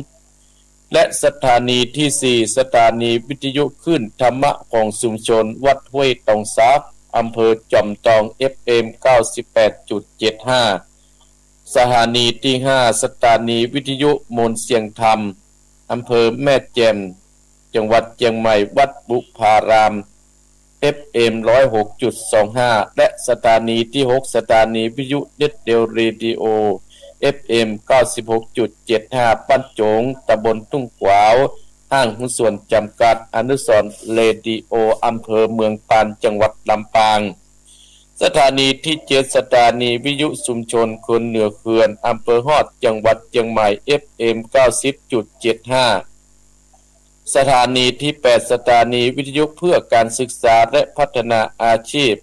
และสถานีตี้สี่ สถานีวิทยุคลื่นธรรมะของชุมชนวัดห้วยตองสัก อำเภอจอมตอง เอฟเอ็ม เก้าสิบแปดจุดเจ็ดห้า สถานีตี้ห้า สถานีวิทยุมนต์เสียงธรรม อำเภอแม่แจ่ม จังหวัดเจียงใหม่ วัดบุพาราม เอฟเอ็ม ร้อยหกจุดสองห้า และสถานีตี้หก สถานีวิทยุเน็ตเดียวเรดิโอ เอฟเอ็ม เก้าสิบหกจุดเจ็ดห้า บ้านโจ๋ง ตำบลทุ่งขวาว ห้างหุ้นส่วนจำกัด อนุสรณ์เรดิโอ อำเภอเมืองปาน จังหวัดลำปาง สถานีตี้เจ็ด สถานีวิทยุชุมชนคนเหนือเขื่อน อำเภอฮอด จังหวัดเจียงใหม่ เอฟเอ็ม เก้าสิบจุดเจ็ดห้า สถานีตี้แปด สถานีวิทยุเพื่อการศึกษาและพัฒนาอาชีพ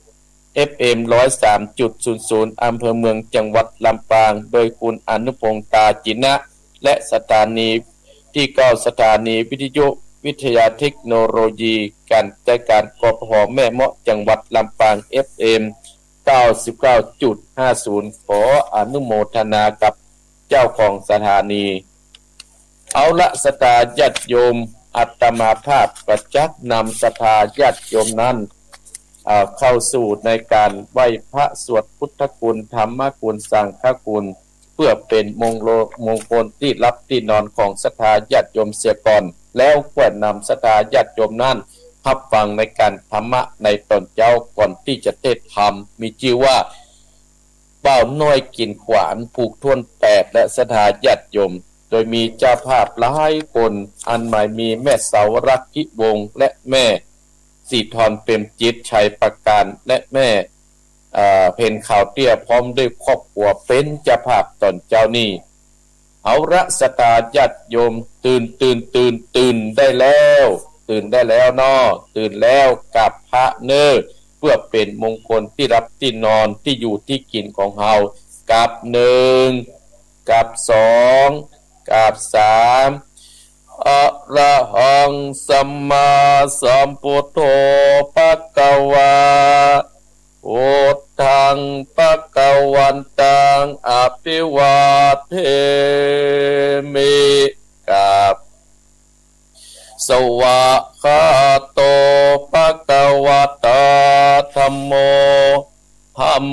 เอฟเอ็ม ร้อยสามจุดศูนย์ศูนย์ อำเภอเมือง จังหวัดลำปาง โดยคุณอนุพงษ์ ตาจินะ และสถานีตี้เก้า สถานีวิทยุวิทยาเทคโนโลยีการจัดการ กปภ แม่เมาะ จังหวัดลำปาง เอฟเอ็ม เก้าสิบเก้าจุดห้าศูนย์ ขออนุโมทนากับเจ้าของสถานี เอาละ ศรัทธาญาติโยม อาตมาภาพก็จักนำศรัทธาญาติโยมนั้น เอ่อ เข้าสู่ในการไหว้พระ สวดพุทธคุณ ธรรมคุณ สังฆคุณ เพื่อเป๋นมงคล มงคลตี้หลับตี้นอนของศรัทธาญาติโยมเสียก่อน แล้วค่อยนำศรัทธาญาติโยมนั้นฮับฟังในการธรรมะในตอนเจ๊าก่อนตี้จะเทศน์ธรรม มีจื้อว่า บ่าวน้อยกิ๋นขวาน ผูกถ้วนแปด และศรัทธาญาติโยม โดยมีเจ้าภาพหลายคน อันหมายมีแม่เสา รักขิวงศ์ และแม่สีทร เปรมจิต ชัยประการ และแม่ เอ่อ เพ็ญขาวเตี้ย พร้อมด้วยครอบครัว เป๋นเจ้าภาพตอนเจ๊านี้ เอาละ ศรัทธาญาติโยม ตื่น ตื่น ตื่น ตื่นได้แล้ว ตื่นได้แล้วเนาะ ตื่นแล้ว กราบพระเน่อ เพื่อเป๋นมงคลตี้หลับตี้นอน ตี้อยู่ตี้กิ๋นของเฮา กราบหนึ่ง กราบสอง กราบสาม อะระหัง สัมมาสัมพุทโธ ภะคะวา พุทธัง ภะคะวันตัง อะภิวาเทมิ กราบ สวากขาโต ภะคะวะตา ธัมโม ธัม